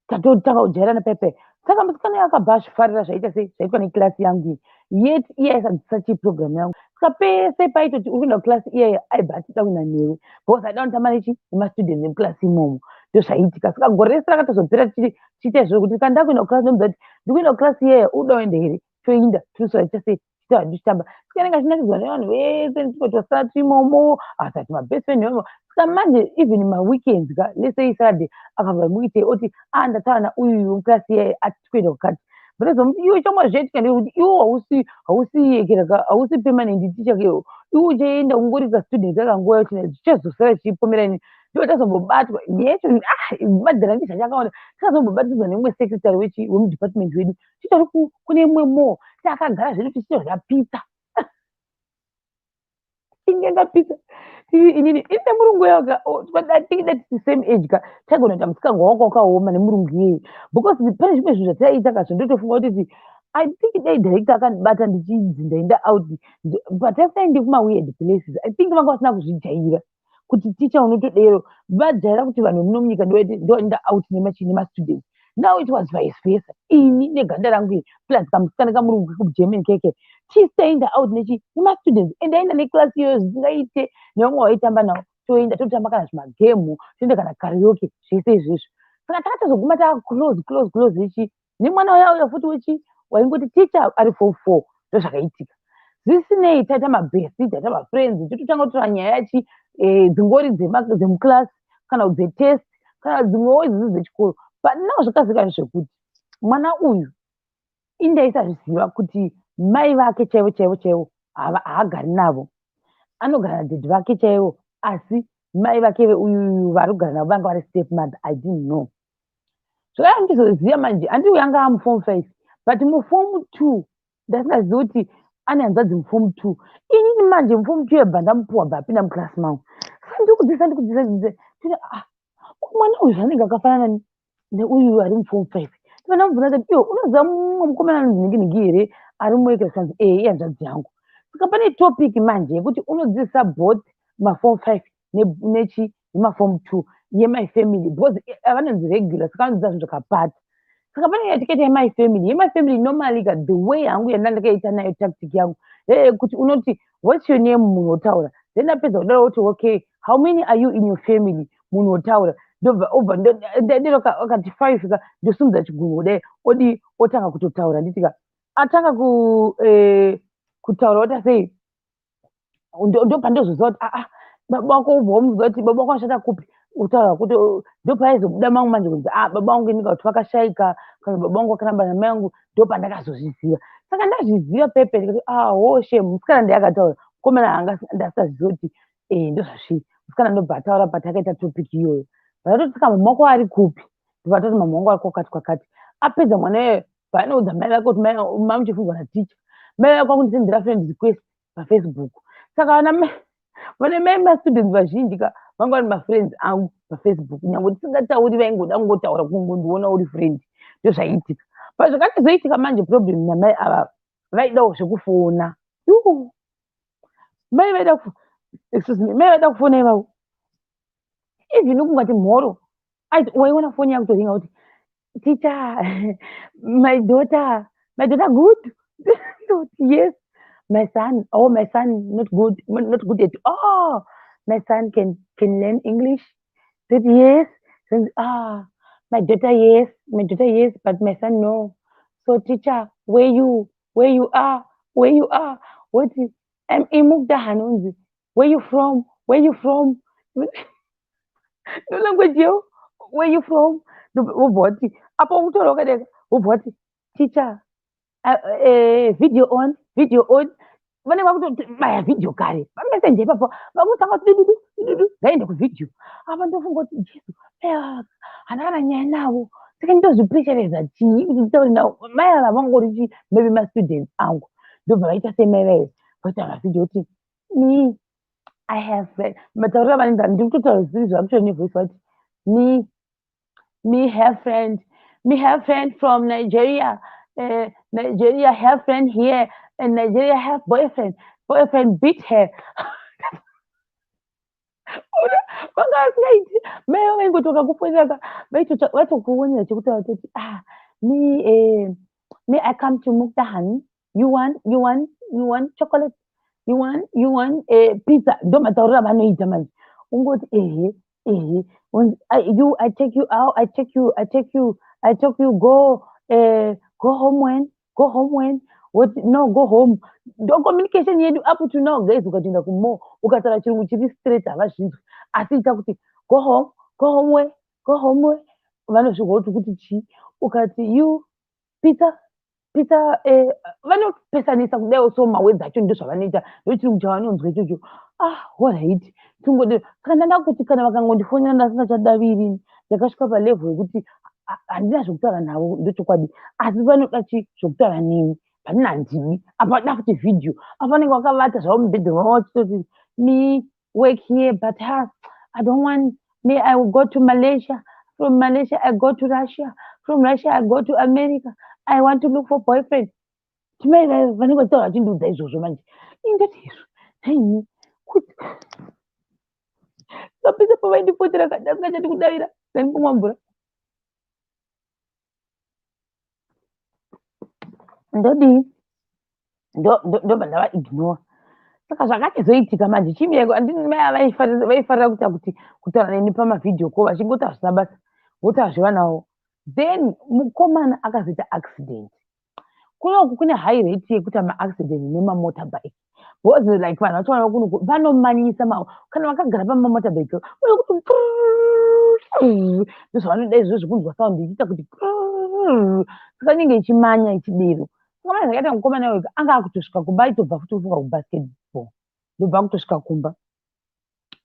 tatotanga kujairana pepe. Saka musikana akabva azvifarira zvaita sei, zvaitwa nekirasi yangu iyi, yet iye aisadzidzisa chiprogramu yangu. Saka pese paitoti uri kuenda kukirasi iyeye, aibva atida kuenda newe because aida kundotamba nechi nemastudents emukirasi imomo. Ndozvaiitika. Saka gore rese rakatozopera tichiita izvozvo, kuti kana ndakuenda kukirasi, ndomudza kuti ndikuenda kukirasi iyeye, uda kuenda here? Toinda, toswera ticha sei, tichitamba. Saka inenge achinakidzwa nevanhu vese, ndichingotosara imomo, asati mabest friend imomo. Saka manje even maweekends ka, let's say Saturday, akabva muite oti, "A, ndataura nauyu wemukirasi iyeye, ati tikuenda kukati." Ndinozomuti, "Iwe, chomwa zvaitika ndekuti iwe hausi yekeraka, hausi permanent teacher kewo. Iwe uchaenda ungori kastudent kakanguva yacho, zvichazosara zvichipomera ini." Ndo tazombobatwa yecho. Ah, madharangisi achakawanda. Takazombobatidzwa nemumwe secretary wemudepartment wedu, titori kune imwe mo, takagara zvedu tichidya pizza, tingenga pizza inini ine murungu yoga. Tinge tiri same age ka, taigona kuita musikanzwa wanga wakaoma nemurungu iyeye, because pane zvimwe zvinhu zvataiita kazvo, ndotofunga kuti I think dai director akandibata ndichinzi ndaenda out, but tasaende kumaweird places. I think vanga vasina kuzvijaira kuti ticha unotodero, vajaira kuti vanhu vemuno munyika ndoenda out nemastudents. Now it was vice versa. Ini neganda rangu iri plus kamusikana kamurungu kekuGermany keke, tisaenda out nechi nemastudents, and aenda neclass iyoyo zvisingaite, nevamwe vaitamba navo. Toenda totamba kana zvimagemu, toenda kana karaoke, zvese izvezvo. Saka takatozoguma taa close, close, close ichi nemwana uya uya futi wechi waingoti ticha ari form four. Ndozvakaitika. Zvisinei, taita mabhesi, taita mafriends, tototanga kutora nyaya yachi dzingori dzemuclass kana dzetest kana dzimwewo idzidzi dzechikoro. But now zvakazika zvekuti mwana uyu, indaisazviziva kuti mai vake chaivo chaivo chaivo haagari navo, anogara nadhedhi vake chaivo, asi mai vake uyu vari kugara navo vanga vari step mother. I didn't know. Zvakaya ndizoziva manje, handii uyu anga amuform five, but muform two ndasingazivi kuti ane hanzvadzi muform two. Inini manje muform two yebva ndamupuwa, bva apinda muclass mangu. Saka ndikudzidzisa, ndikudzidzisa, ndikudzidzisa, ah, mwana uyu zvanenge akafanana neuyu ari muform five. Ndibva ndamubvunza kuti, "Iwe unoziva mumwe mukomana anonzi nhingi here ari muekera?" "Ee, ihanzvadzi yangu." Saka pane topic manje yekuti unodzidzisa both maform five nechi nemaform two, yemy family, because vanonzi regular, saka vanodzidza zvinhu zvakapata. Saka pane yatikaita yemy family. Yemy family normally ka, the way hangu yanda ndakaita nayo tactic yangu kuti unoti, "What's your name?" Munhu wotaura. Then apedza kudaro woti, "Okay, how many are you in your family?" Munhu wotaura. Ndobva obva ndero akati five ka, ndosumudza chigunwe kudai, odi otanga kutotaura. Nditika atanga kutaura, ota sei, ndopandozoziva kuti, aa, baba wako, ubva wamuudza kuti baba wako vanoshanda kupi, utaura kuti ndopaizobuda mamwe manje kunzi, "A, baba vangu indinga kuti vakashaika," kana, "Baba vangu vakaramba namai vangu." Ndopandakazozviziva. Saka ndazviziva pepe, ndikati, "Ah, oh, shame." Musikana ndiye akataura, mukomana anga ndasaziva kuti ndozvazviri. Musikana ndobva ataura patakaita topic iyoyo. Vakatoti, "Saka mama wako ari kupi?" Ndobva atoti, "Mama wangu ari kwakati kwakati." Apedza mwana iyoyo, paanoudza mai vake kuti mamuchifunzwa naticha, mai vake vakundisendera friend request paFacebook. Saka vana vane mai mastudents vazhinji ka vanga vari mafriends angu paFacebook, nyange tisingatauri, vaingoda kungotaura, kungondiona uri friend. Ndozvaiitika. But zvakatozoitika manje, problem namai ava, vaidawo zvekufona. Mai vaida, excuse me, mai vaida kufona ivavo. Even kungati mhoro, waiona foni yakutoringa kuti, "Teacher, my daughter, my daughter good?" "Yes." "My son?" "Oh, my son not good, not good at all." "My son can learn English?" Said, "Yes." Said, "Ah, my daughter yes, my daughter yes, but my son no. So teacher, where you are, where you are?" What? "I'm in Mukdahan." "Where you from? Where you from?" No language yo. "Where you from?" Wobva wati apo kutaura wakadeka, wobva wati, "Teacher, video on, video on." Vanenge vakutobaya vhidhiyo kare pameseji ipapo, vakutanga kuti dudu dudu, ngaende kuvhidhiyo. Apa ndofunga kuti, Jesu, hana kana nyaya navo. Saka ndozvipressurise chii kuti nditaure navo? Mai ava vangori chi maybe mastudents angu. Ndobva vaita semai vaive vaita mavhidhiyo kuti me, I have matauriro avanoita, ndiri kutotaura zvisiri zvakutoita nevoice, vati me have friend, me have friend from Nigeria, Nigeria have friend here and Nigeria have boyfriend, boyfriend beat her. Vanga vasingaiti mai vaingoti vakakufonera vaitokuonera chekutaura toti, "Ah, me, me I come to Mukdahan. You want, you want, you want chocolate? You want pizza?" Ndo matauriro avanoita manje. Ungoti ehe ehe, you, I take you out, I take you, I take you, I take you, go, go home when, go home when what? No, go home. Ndo communication yedu up to now, guys. Ukatoenda kumo ukataura chirungu chiri straight, havazvinzwi, asi ita kuti go home, go home where, go home where, vanozvigwa kuti chii. Ukati you pizza, pizza, vanopesanisa kudaiwo. So mawords acho ndo zvavanoita, ndo chirungu chavanonzwa ichocho. Ah, alright, tungode. Saka ndanda kuti kana vakangondifonera ndasingachadaviri, ndakasvika palevel yekuti handina zvekutaura navo, ndochokwadi, asi vanoda chi zvekutaura neni panini handidi. Apa vada futi vhidhiyo, apa vanenge vakavata zvavo mubhedha mavo vachitoti, "Me work here, but ha, I don't want. Me, I will go to Malaysia. From Malaysia I go to Russia. From Russia I go to America. I want to look for boyfriend." Timai vanenge vachitaura vachindiudza izvozvo manje. Indoti izvo haini kuti kapisa pavaindipotera ndasingachadi kudavira, ndanikumwa mvura. Ndodii? Ndobva ndavaignore. Saka zvakachizoitika manje, chimiro andini mai vaifarira kuita kuti kutaura neni pamavhidhiyo ko vachingotaura zvisina basa, votaura zvevanavo. Then mukomana akazoita accident. Kunoku kune high rate yekuita maaccident nemamotorbike, because like vanhu vacho kunoku vanomanyisa kana vakagara pamamotorbike, ndozvavanoda izvozvo zvekunzwa sound ichiita kuti, saka inenge ichimanya ichidero. Saka manje zvakaita mukomana uyu anga akutosvika kumba, aitobva futi kufunga kubasketball, ndobva akutosvika kumba,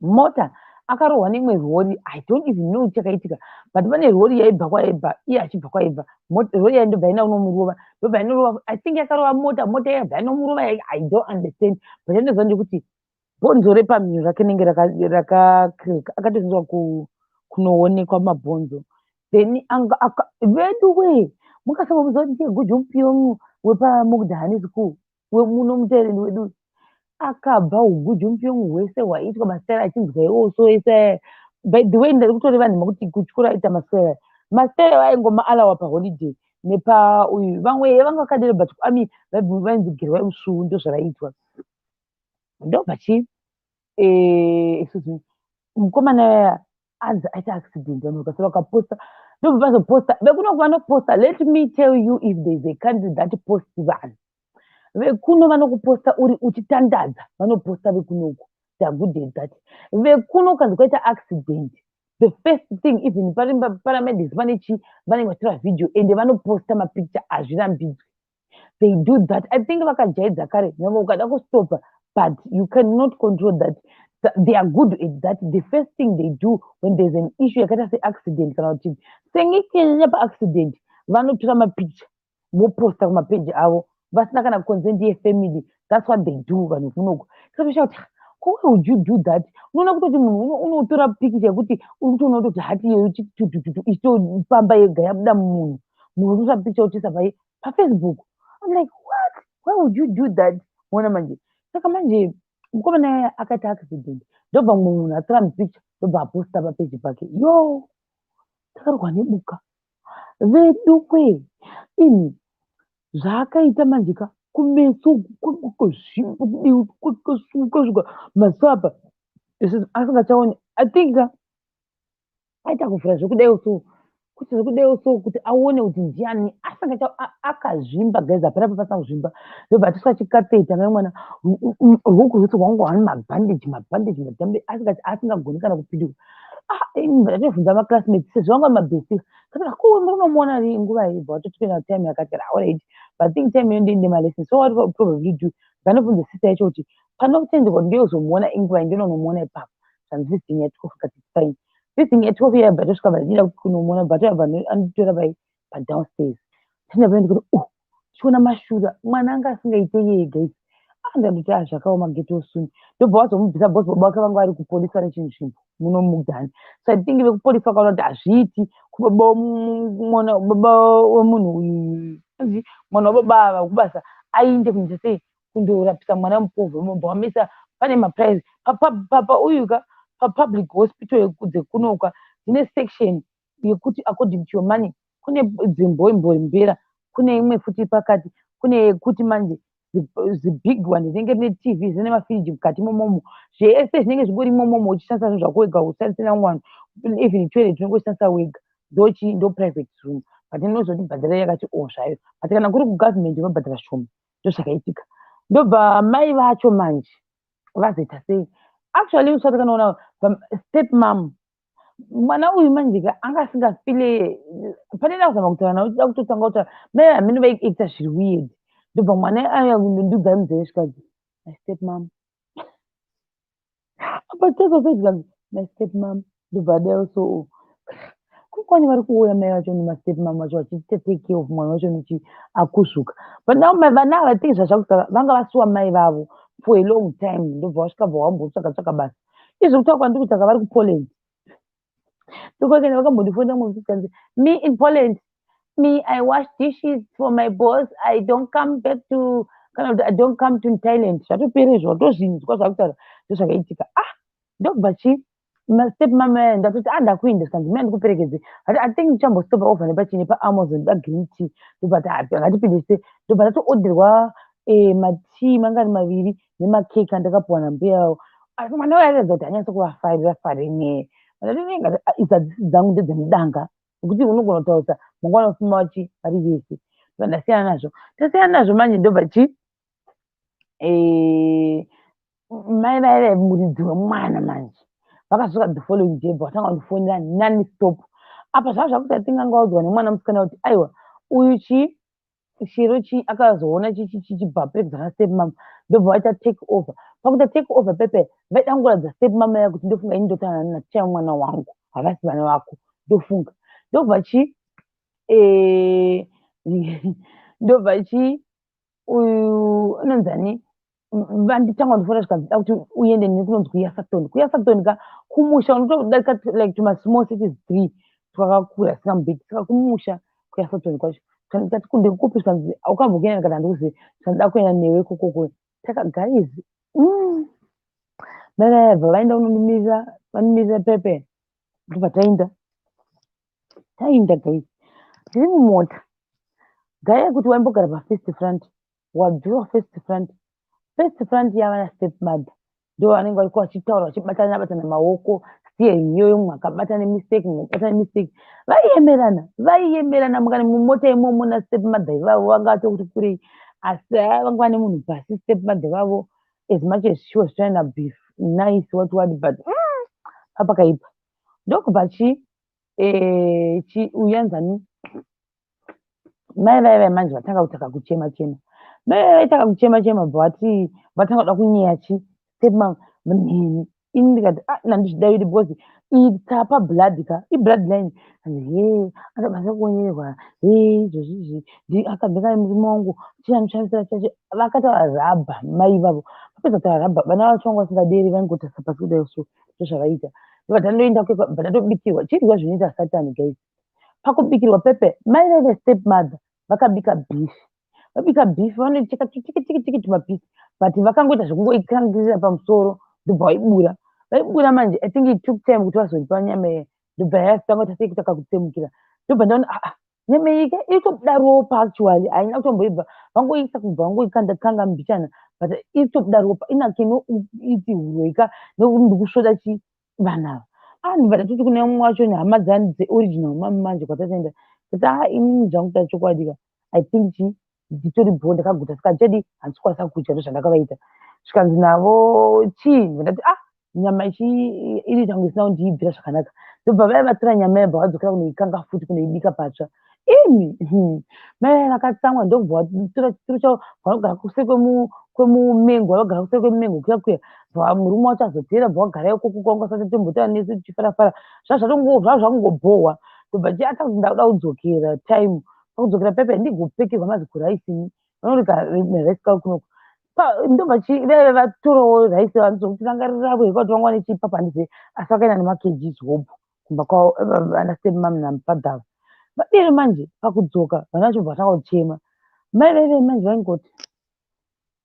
mota akarohwa neimwe rori. I don't even know chakaitika, but pane rori yaibva kwaibva, iye achibva kwaibva, rori yaindobva ndobva ina kunomurova, ndobva inorova, I think yakarova mota, mota yabva inomurova. I don't understand, but chandinoziva ndekuti bhonzo repamhino rake rinenge rakakreka, akatozoendwa kunoonekwa mabhonzo. Then vedu we mukasamuudza kuti ndiye Gujumpiyo wepaMugdahani School wemuno mutereni wedu, akabva uGujumpiyo hwese hwaiitwa masitera achinzwa iwo. So ese, by the way, ndari kutoreva nhema kuti kuchikoro aita masitera, masitera aingoma alawa paholiday nepa uyu. Vamwe vanga vakadero, but ami vainzi gerwai musvuu, ndo zvavaiitwa. Ndobva chi excuse me, mukomana anzi aita accident, vanhu vakasara vakaposta, ndobva vazoposta vekuno vanoposta. Let me tell you, if there is a country that post, vanhu vekuno vanokuposta uri uchitandadza, vanoposta vekunoku. They are good at that. Vekuno ukanzi kwaita accident, the first thing, even paramedics pane chi vanenge vachitora vhidhiyo ende vanoposta mapicture, hazvirambidzwi. They do that. I think vakajaidza kare, nyangwe ukada kustopa, but you cannot control that. They are good at that. The first thing they do when there's an issue yakaita seaccident, kana kuti senge kunyanya paaccident, vanotora mapicture voposta kumapeji avo vasina kana consent yefamily. That's what they do vanhu kunoku. Saka kuti why would you do that? Unoona kutoti munhu unotora pikicha yekuti uri kutoona kutoti hati iyoyo tutututu ichitofamba yega yabuda mumunhu, munhu unotora pikicha uchiisa pai paFacebook. I'm like, what? Why would you do that? Ona manje, saka manje mukomana akaita accident, ndobva mumwe munhu atora mupicha, ndobva aposta papeji pake. Yo, takarwa nebuka vedu kwe imi. Zvaakaita manje ka, kumeso kwakazvimba, kwakasuka svika maziso apa asingachaoni. I think ka aita kuvhura zvekudaiwo so, kuti zvekudaiwo so, kuti aone kuti ndiani asingacha. Akazvimba guys, hapana pasina kuzvimba. Ndobva atiswa chikatheta mai mwana, ruoko rwese rwanga rwane mabhandeji, mabhandeji, madhambe, asingagoni kana kupinduka. Ndatobvunza maclassmates sezvo vanga mabhesi kana ko munomuona nguva iyi, bva watotipinda time yakati, alright, but I think time iyo ndiende malessons. So what I probably do, ndanobvunza sister yacho kuti panotenderwa kuti ndiyozomuona inguva, ndinonomuona ipapo. Zvanzi 15 ya 12 kati fine. This thing at 12 yabva tosvika, vandida kunomuona, but abva anditora pai padownstairs. Tindabva ndikuti, oh, chiona mashura, mwana anga asingaite yeye, guys. Andandoti, ah, zvakaoma, get well soon. Ndobva vazomubvisa because baba vake vanga vari kupolisi, vane chinzvimbo muno mugani. So I think vekupolisi vakaona kuti hazviiti kubaba mwana, baba wemunhu uyu, anzi mwana wababa ava kubasa, ainde kunoita sei, kundorapisa mwana mupovho. Mobva wamisa pane maprice papa uyu ka papublic hospital dzekunoka dzine section yekuti according to your money, kune dzimboimbombera, kune imwe futi pakati, kune yekuti manje zibig one rinenge rine TV, zvine mafiriji mukati momomo, zvese zvinenge zvingori imomomo. Uchishandisa zvinhu zvako wega, ushandise namwe vanhu, even toilet unenge uchishandisa wega. Ndochi ndo private room, but inozoti bhadhara yakati o zvayo, but kana kuri kugovernment unobhadhara shoma. Ndozvakaitika. Ndobva mai vacho manje vazoita sei? Actually, usati kanoona step mum, mwana uyu manje ka anga asingafile. Pane da kuzama kutaura naye, uchida kutotanga kutaura, mai hamene vaiita zviri weird. Ndobva mwana aya ndudza munzeve, zvikanzi, "My step mum." Apa tazosai, "My step mum." Ndobva adaro, so kukwani vari kuuya mai vacho nemastep mum vacho vachiita take care of mwana wacho nechi akuzvuka. But now vana ava think zvazvakuta vanga vasuwa mai vavo for a long time. Ndobva vasvika, bva wambotsvaka tsvaka basa. Izvi kutaura kwandiri kutsvaka, vari kuPoland. Ndokokenda vakambondifonera mumwe musi, "Me in Poland, me, I wash dishes for my boss. I don't come back to," kana kuti, "I don't come to Thailand." Zvatopera izvo, watozvinzwa zvakutaura, ndozvakaitika. Ah, ndobva chi mastep mama aya, ndatoti, ah, ndakuenda. Zvikanzi, "Mai, ndikuperekedze." Ati, "I think ndichambostopa over nepachine paAmazon, da green tea." Ndobva ti, "Ngatipinde se." Ndobva ndatoodherwa matii mangani maviri nemakeke andakapiwa nambuya avo. Asi mwana uyo airatidza kuti anyatso kuvafarira farine. Idzi hadzisi dzangu, ndedzemudanga, nekuti unogona kutaurisa mangwana ufuma vachi vari vese. Ndasiyana nazvo, tasiyana nazvo manje. Ndobva chi mai vaiva muridzi wemwana manje vakasvika the following day, bva vatanga kundifonera non-stop. Apa zvava zvakuti atingangaudzwa nemwana musikana kuti aiwa, uyu chi chiro chi akazoona chichibva perekedzana step mama. Ndobva vaita take over. Pakuita take over pepe, vaida kungoratidza step mama ya kuti ndofunga ini ndotana naticha mwana wangu, havasi vana vako. Ndofunga ndobva chi ndobva chi uyu unonzani, vanditanga kundifona, zvikanzi, "Da kuti uende neni kunonzi kuYasaton." KuYasaton ka kumusha, unotodarika like tumasmall cities three twakakura singambiki. Saka kumusha kuYasaton kwacho, ndikati, "Ndikupi?" Zvikanzi, "Ukambokuenda?" Ndikati, "Handikuzivi." Zvikanzi, "Da kuenda newe ikokoko." Taka guys, mai vaya bva vaenda kunondimirira, vandimirira pepe. Ndobva taenda, taenda guys, tiri mumota. Gaya yekuti waimbogara pafirst front, wabviwa first front. First front yava nastep mother, ndo vanenge variko vachitaura, vachibatana batana maoko, steering iyoyo, mumwe akabata nemistake, mumwe akabata nemistake. Vaiyemerana, vaiyemerana mukani mumota imomo nastep mother ivavo. Vanga vatokuti kurei, asi vanga vane munhu pasi, step mother vavo. As much as she was trying to be nice, what what, but papakaipa. Ndokubva chi chi uyu anzani, mai vaiva manje vatanga kutaka kuchema chema. Mai vaitaka kuchema chema, bva vati vatanga kuda kunyeya chi step mom neni. Ini ndikati, ah, nandizvidaviri, because iyi tapa blood ka, iblood line. He, akabasa kuonyerwa he izvozvizvi, akabveka murume wangu chiamushandisira chacho. Vakataura rabha mai ivavo. Vapedza kutaura rabha, vana vacho vanga vasingaderi, vaingotasa pasi kudai. So ndozvavaita. Ndobva tandoenda, bva tatobikirwa chirwa zvinoita Satani guys. Pakubikirwa pepe, mai vaive step mother vakabika beef. Vabika beef, vanocheka tiki tiki tiki tumapisi, but vakangoita zvekungoikangirira pamusoro, ndobva vaibura. Vaibura manje, I think it took time kuti vazoripa nyama iya. Ndobva yatanga kuita sei, kutaka kutsemukira. Ndobva ndaona, aa, nyama iyi iri kutobuda ropa. Actually haina kutomboibva, vangoisa kubva vangoikanda kanga mbichana, but iri kutobuda ropa. Inakeno iti huro nekuti ndikusvoda chi vanhu ava. Ah, ndobva ndatoti kune mumwe wacho nehama dzeoriginal mami manje kwatataenda kuti, ah, inini zvangu ta chokwadi ka, I think chi nditori bho, ndakaguta, saka chedi handisi kukwanisa kudya. Ndozvandakavaita. Zvikanzi navo chii? Ndati, ah, nyama ichi inoita kunge isina kundiibvira zvakanaka. Ndobva vaya vatora nyama yabva vadzokera kunoikanga futi, kunoibika patsva. Imi mai vaya vakatsamwa, ndokubva vatora chituru chavo, vanogara kuseri. kwemumengo, vagara kuseri kwemumengo kuya kuya. Bva murume wacho azoteera, bva wagara ikoko kwanga usati tombotaura nesu tichifarafara. Zvazvakungobhohwa. Ndobva chiata kuti ndakuda kudzokera time. Pakudzokera pepe ndigopfekerwa mazikuraisi. Vanorika rice kako kunoku. Ndobva vaive vatorawo rice vanozokuti ranga riravo here kuti vanga vane chipapa handizivi, asi vakaenda nemakgs hobho kumba kwavo vana stepmom napadhava. Vadero manje pakudzoka vana vacho bva vatanga kuchema. Mai vaive manje vaingoti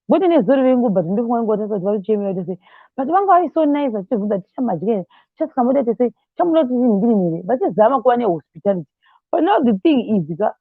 kwete nezuro vengu, but ndofunga vaingoti kuti vari kuchemera kuti sei, but vanga vari so nice vachibvunza tichamadya here, tichasikamuda kuti sei, chamuda kuti tinhingirini here, vachizama kuva nehospitality. But now the thing is ka,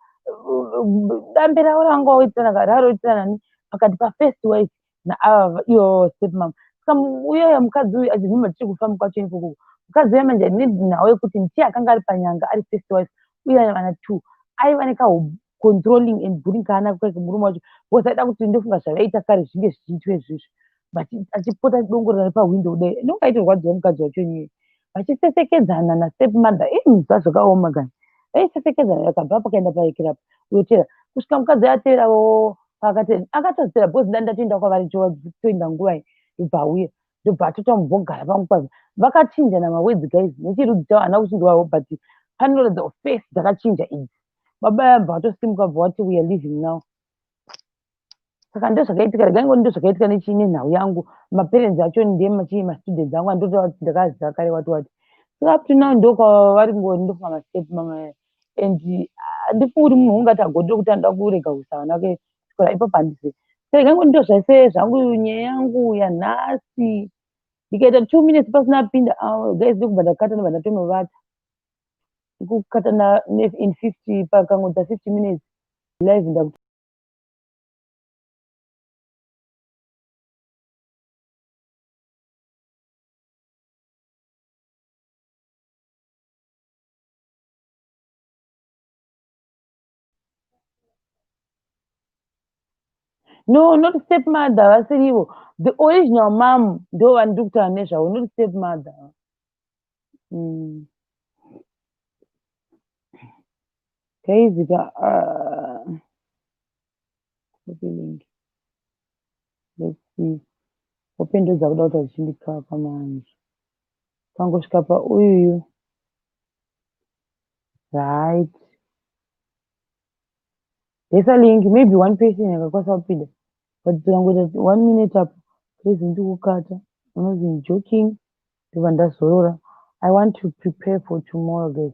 dambe ravo ravanga vawitirana raroitirana nani pakati pafirst wife naava ivo stepmom. Saka uyoyo mukadzi uyu achibvuma tichiri kufamba kwacho ikoko, mukadzi uya manje nenhau yekuti ndiye akanga ari panyanga ari first wife uye ane vana two, aiva nekahu controlling and bullying kaanako kaike murume wacho, because aida kuti ndofunga zvavaita kare zvinge zvichiitwa izvizvi, achipota achidongorera nepahwindo kudai, inonge aitorwadziwa mukadzi wacho nyeye. Vachisesekedzana nastepmother, ii zvakaoma kani. Vaisesekedzana, akabva apo akaenda paikirapo uyotera kusvika mukadzi ateerawo akatozitera, because ndatoenda kwavari toenda nguva iyi, ndobva auya, ndobva atotombogara pangu pazo. Vakachinjana mawords guys, nechirudzi chavo haana kuchinzwawo, but panoratidza face dzakachinja idzi. Baba vabva vatosimuka, bva vati, "We are leaving now." Saka ndozvakaitika, regai ngoni ndozvakaitika nenhau yangu. Maparents acho ndemachii, mastudents angu andotova kuti ndakaziva kare wati wati. Saka up to now ndokwavari ngori, ndofunga mastep mama, and handifungi kuti munhu ungati agodire kuti anoda kurega kuisa vana vake chikora ipapo, handizivi. Saka regai ngoni ndozvaise zvangu nyaya yangu yanhasi. Ndikaita 2 minutes pasina apinda, guys, ndokubva ndakata, ndobva ndatonovata. Ndikukata in 50, pakangoita 50 minutes live ndaku. No, not step mother, vasirivo. The original mom ndo vandiri kutaura nezvavo, not step mother. Guys ka, copy link, let's see. Hope ndodzakuda kuti achindikapa manje pangosvika pauyuyu, right? Ndesa link, maybe one person akakwanisa kupinda, but tikangoita one minute apo, please, ndikukata. I'm not even joking, ndobva ndazorora. I want to prepare for tomorrow, guys.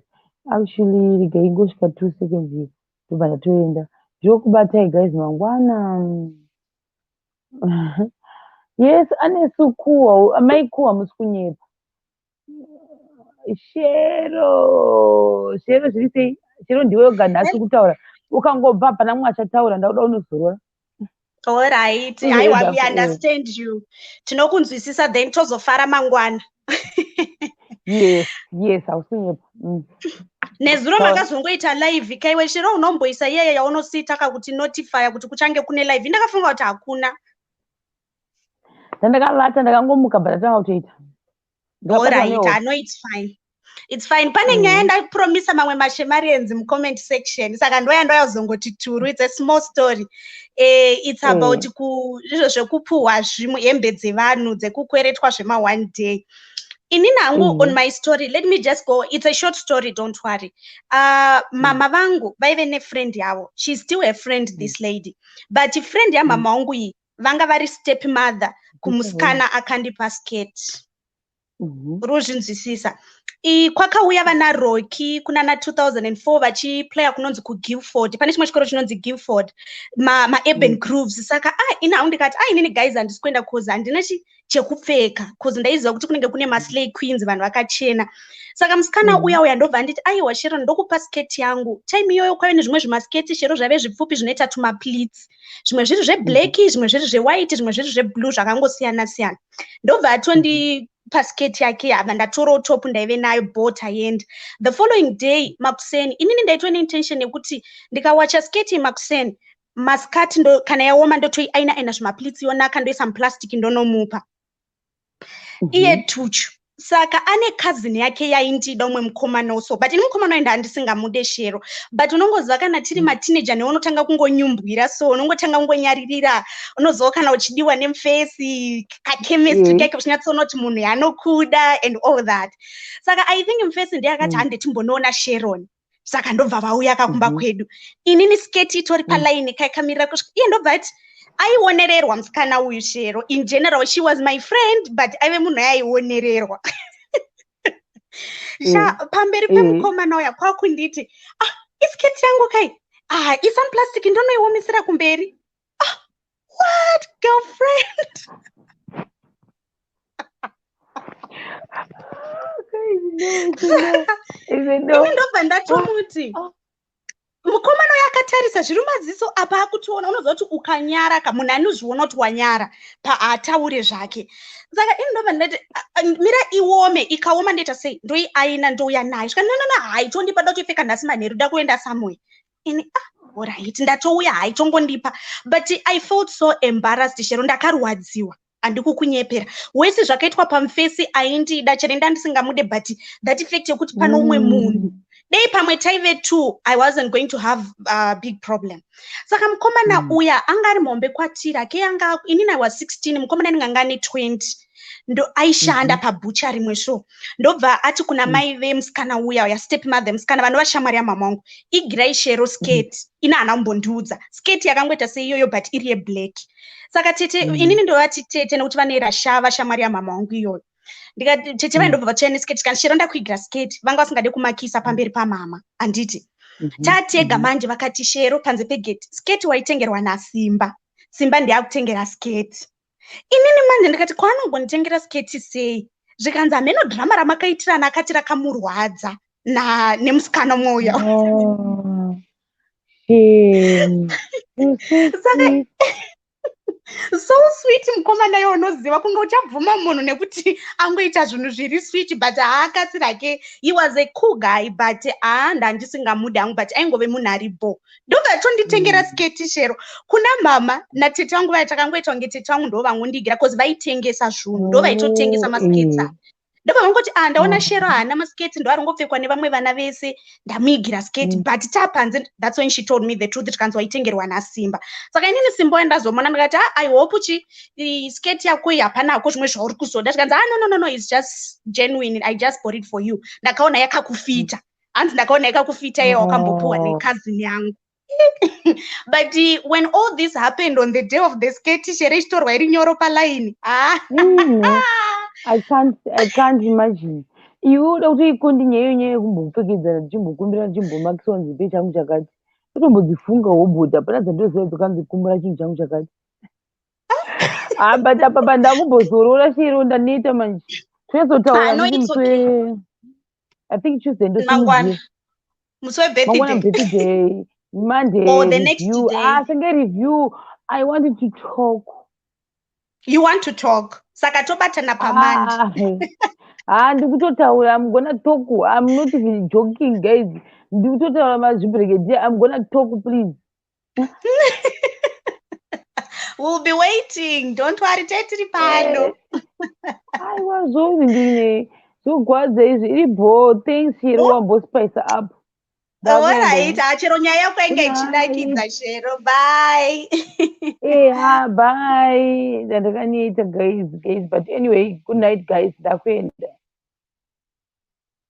Actually, regai ingosvika 2 seconds iyi, ndobva ndatoenda. Ndinokubatai guys mangwana. Yes, anesu kuwa mai kuwa, musi kunyepa. Shero, Shero, zviri sei? Shero, ndiwe wega nhasi kutaura, ukangobva hapana mumwe achataura, ndakuda unozorora. Alright, aiwa, we understand you, tinokunzwisisa, then tozofara mangwana. Yes, hausi kunyepa. Nezuro makazongoita live kaiwe Shero, unomboisa iyeye yaunosita kakuti notifya kuti kuchange kune live, ndakafunga kuti hakuna. Ndandakavata, ndakangomuka, but ndatanga kutoita. Alright, ano it's fine, it's fine. Pane nyaya ndapromisa mamwe mashemarians mucomment section, saka ndoya ndoyazongoti turu. It's a small story. It's about izvo zvekupuhwa zvimwe hembe dzevanhu dzekukweretwa zvema-one day. Inini hangu, on my story, let me just go, it's a short story, don't worry. Mama vangu vaive nefriend yavo, she's still a friend, this lady, but friend yamama vangu iyi vanga vari step mother kumusikana akandipa skirt. Ruzvinzwisisa? Kwakauya vana Rocky kunana 2004 vachiplaya kunonzi kuGuildford, pane chimwe chikoro chinonzi Guildford, maurban grooves. Saka ini hangu ndikati, inini guys handisi kuenda, cause handina chekupfeka, cause ndaiziva kuti kunenge kune maslay queens, vanhu vakachena. Saka musikana uya uya ndobva nditi, "Aiwa Sharon, ndokupa sketi yangu." Time iyoyo kwaive nezvimwe zvimasketi, Shero, zvaive zvipfupi zvinoita tumapleats, zvimwe zviri zveblack, zvimwe zviri zvewhite, zvimwe zviri zveblue, zvakangosiyana siyana. Ndobva atondipa sketi yake, abva ndatorawo top ndaive nayo, bot aenda. The following day makuseni, inini ndaitwa neintention yekuti ndikawacha sketi makuseni, masikati ndo, kana yaoma ndotoiaina aina zvimapleats, yonaka, ndoisa muplastic, ndonomupa. Iye tuchu. Saka ane cousin yake yaindida, umwe mukomana also, but ini mukomana waenda handisingamude, Shero, but unongoziva kana tiri mateenager, neunotanga kungonyumbwira, so unongotanga kungonyaririra. Unoziva kana uchidiwa nemufesi, kachemistry kake, uchinyatsoona kuti munhu yaanokuda and all that. Saka I think mufesi ndiye akati, "Hande timbonoona Sharon." Saka ndobva vauya kakumba kwedu. Inini sketi itori palaini, kaikamirira kusvika iye. Ndobva ati aionererwa musikana uyu, Shero. In general she was my friend, but aive munhu aionererwa sha. Pamberi pemukomana uya kwakunditi, "Ah, isketi yangu kai. Ah, isa muplastic, ndonoiomesera kumberi." Ah, what, girlfriend? Guys, no, it's a no. It's a no. Ini ndobva ndatomuti, mukomana uyo akatarisa zviri maziso apa, akutoona. Unoziva kuti ukanyara ka, munhu anozviona kuti wanyara paataure zvake. Saka ini ndobva ndati, "Ah, ah, mira iome." Ikaoma ndoita sei? Ndoiaina, ndouya nayo. Svika, "No, hai, tondipa, da kutoipfeka nhasi manheru, da kuenda somewhere." Ini, "Ah, alright, ndatouya, hai, tongondipa." But I felt so embarrassed, Shero. Ndakarwadziwa, handikukunyepera. Wese zvakaitwa pamufesi aindida, chero ndandisingamude, but that effect yekuti pane umwe munhu, dei pamwe taive two, I wasn't going to have a big problem. Saka mukomana uya anga ari muhombe kwatiri ake, anga, inini I was 16, mukomana anenge anga ane 20. Ndo aishanda pabhucha rimwe. So ndobva ati kuna mai vemusikana uya, uya step mother musikana, vanova shamwari yamama wangu, "Igirai Shero sketi." Ina haana kumbondiudza. Sketi yakangoita seiyoyo, but iri yeblack. Saka tete, inini ndovati tete nekuti vane rashava shamwari yamama wangu iyoyo. Ndikati tete vai, ndobva vauya nesketi kana, "Shero, ndakuigira sketi." Vanga vasingade kumakisa pamberi pamama, handiti? Tatega manje, vakati, "Shero," panze pegeti, "sketi waitengerwa naSimba. Simba ndeyakutengera sketi." Inini manje ndikati, "Kwaanongonditengera sketi sei?" Zvikanzi, "Hameno dhirama ramakaitirana." Akati rakamurwadza na nemusikana mwoyo. Oh, shame. You're so Saka sweet. So sweet mukomana iwo. Unoziva kunge uchabvuma munhu nekuti angoita zvinhu zviri sweet, but haakasi rake. He was a cool guy, but haa, ndandisingamudi hangu, but aingove munhu ari bo. Ndobva tonditengera sketi, Shero. Kuna mama natete vangu vaya, takangoita kunge tete vangu ndo vangondigira, 'cause vaitengesa zvinhu, ndo vaitotengesa masketsi aya. Ndobva vangoti, "Ah, ndaona Shero haana masketi, ndo arongopfekwa nevamwe vana vese, ndamuigira sketi." But tapanze, that's when she told me the truth. Tikanzi waitengerwa naSimba. Saka inini Simba wandazomona, ndikati, "Ah, I hope chi sketi yako iyi hapanako zvimwe zvauri kuzoda." Tikanzi, "Ah, no, it's just genuine. I just bought it for you. Ndakaona yakakufita." Hanzi, "Ndakaona yakakufita iye wakambopuwa necousin yangu." But when all this happened on the day of the sketi, Shero, ichitorwa iri nyoro palaini, ah. No. I can't imagine. Iwe uda kuti ikondinya iyo nyaya yekumbopfekedzana, tichimbokumbira, tichimbomakiswa nzipe changu chakati. Totombodzifunga wobhuti hapana dzandoziva dzakanzi kumbura chinhu changu chakati. Ah, but apa pandakumbozorora, Shero, ndaneta manje. Tozotaura Ah, no, handiti it's musi okay. I think Tuesday Mangwana. ndosimudzira. Musi Mangwana webirthday. Birthday, Monday Or the next review. day. Ah, senge review. I wanted to talk. You want to talk, saka tobatana paMonday. Ah, ah, ndikutotaura. I'm gonna talk. I'm not even joking, guys. Ndikutotaura mazvibrigadier. I'm gonna talk, please. We'll be waiting, don't worry, tetiri pano. Aiwa, zvozi ndine zvogwadza izvi. Iri bho, thanks, Shero, wambospice up. Alright, ah, chero nyaya yako inge Good ichinakidza, Shero. Bye. Eh, bye. Ndandakaneta, guys, but anyway, good night, guys. Ndakuenda.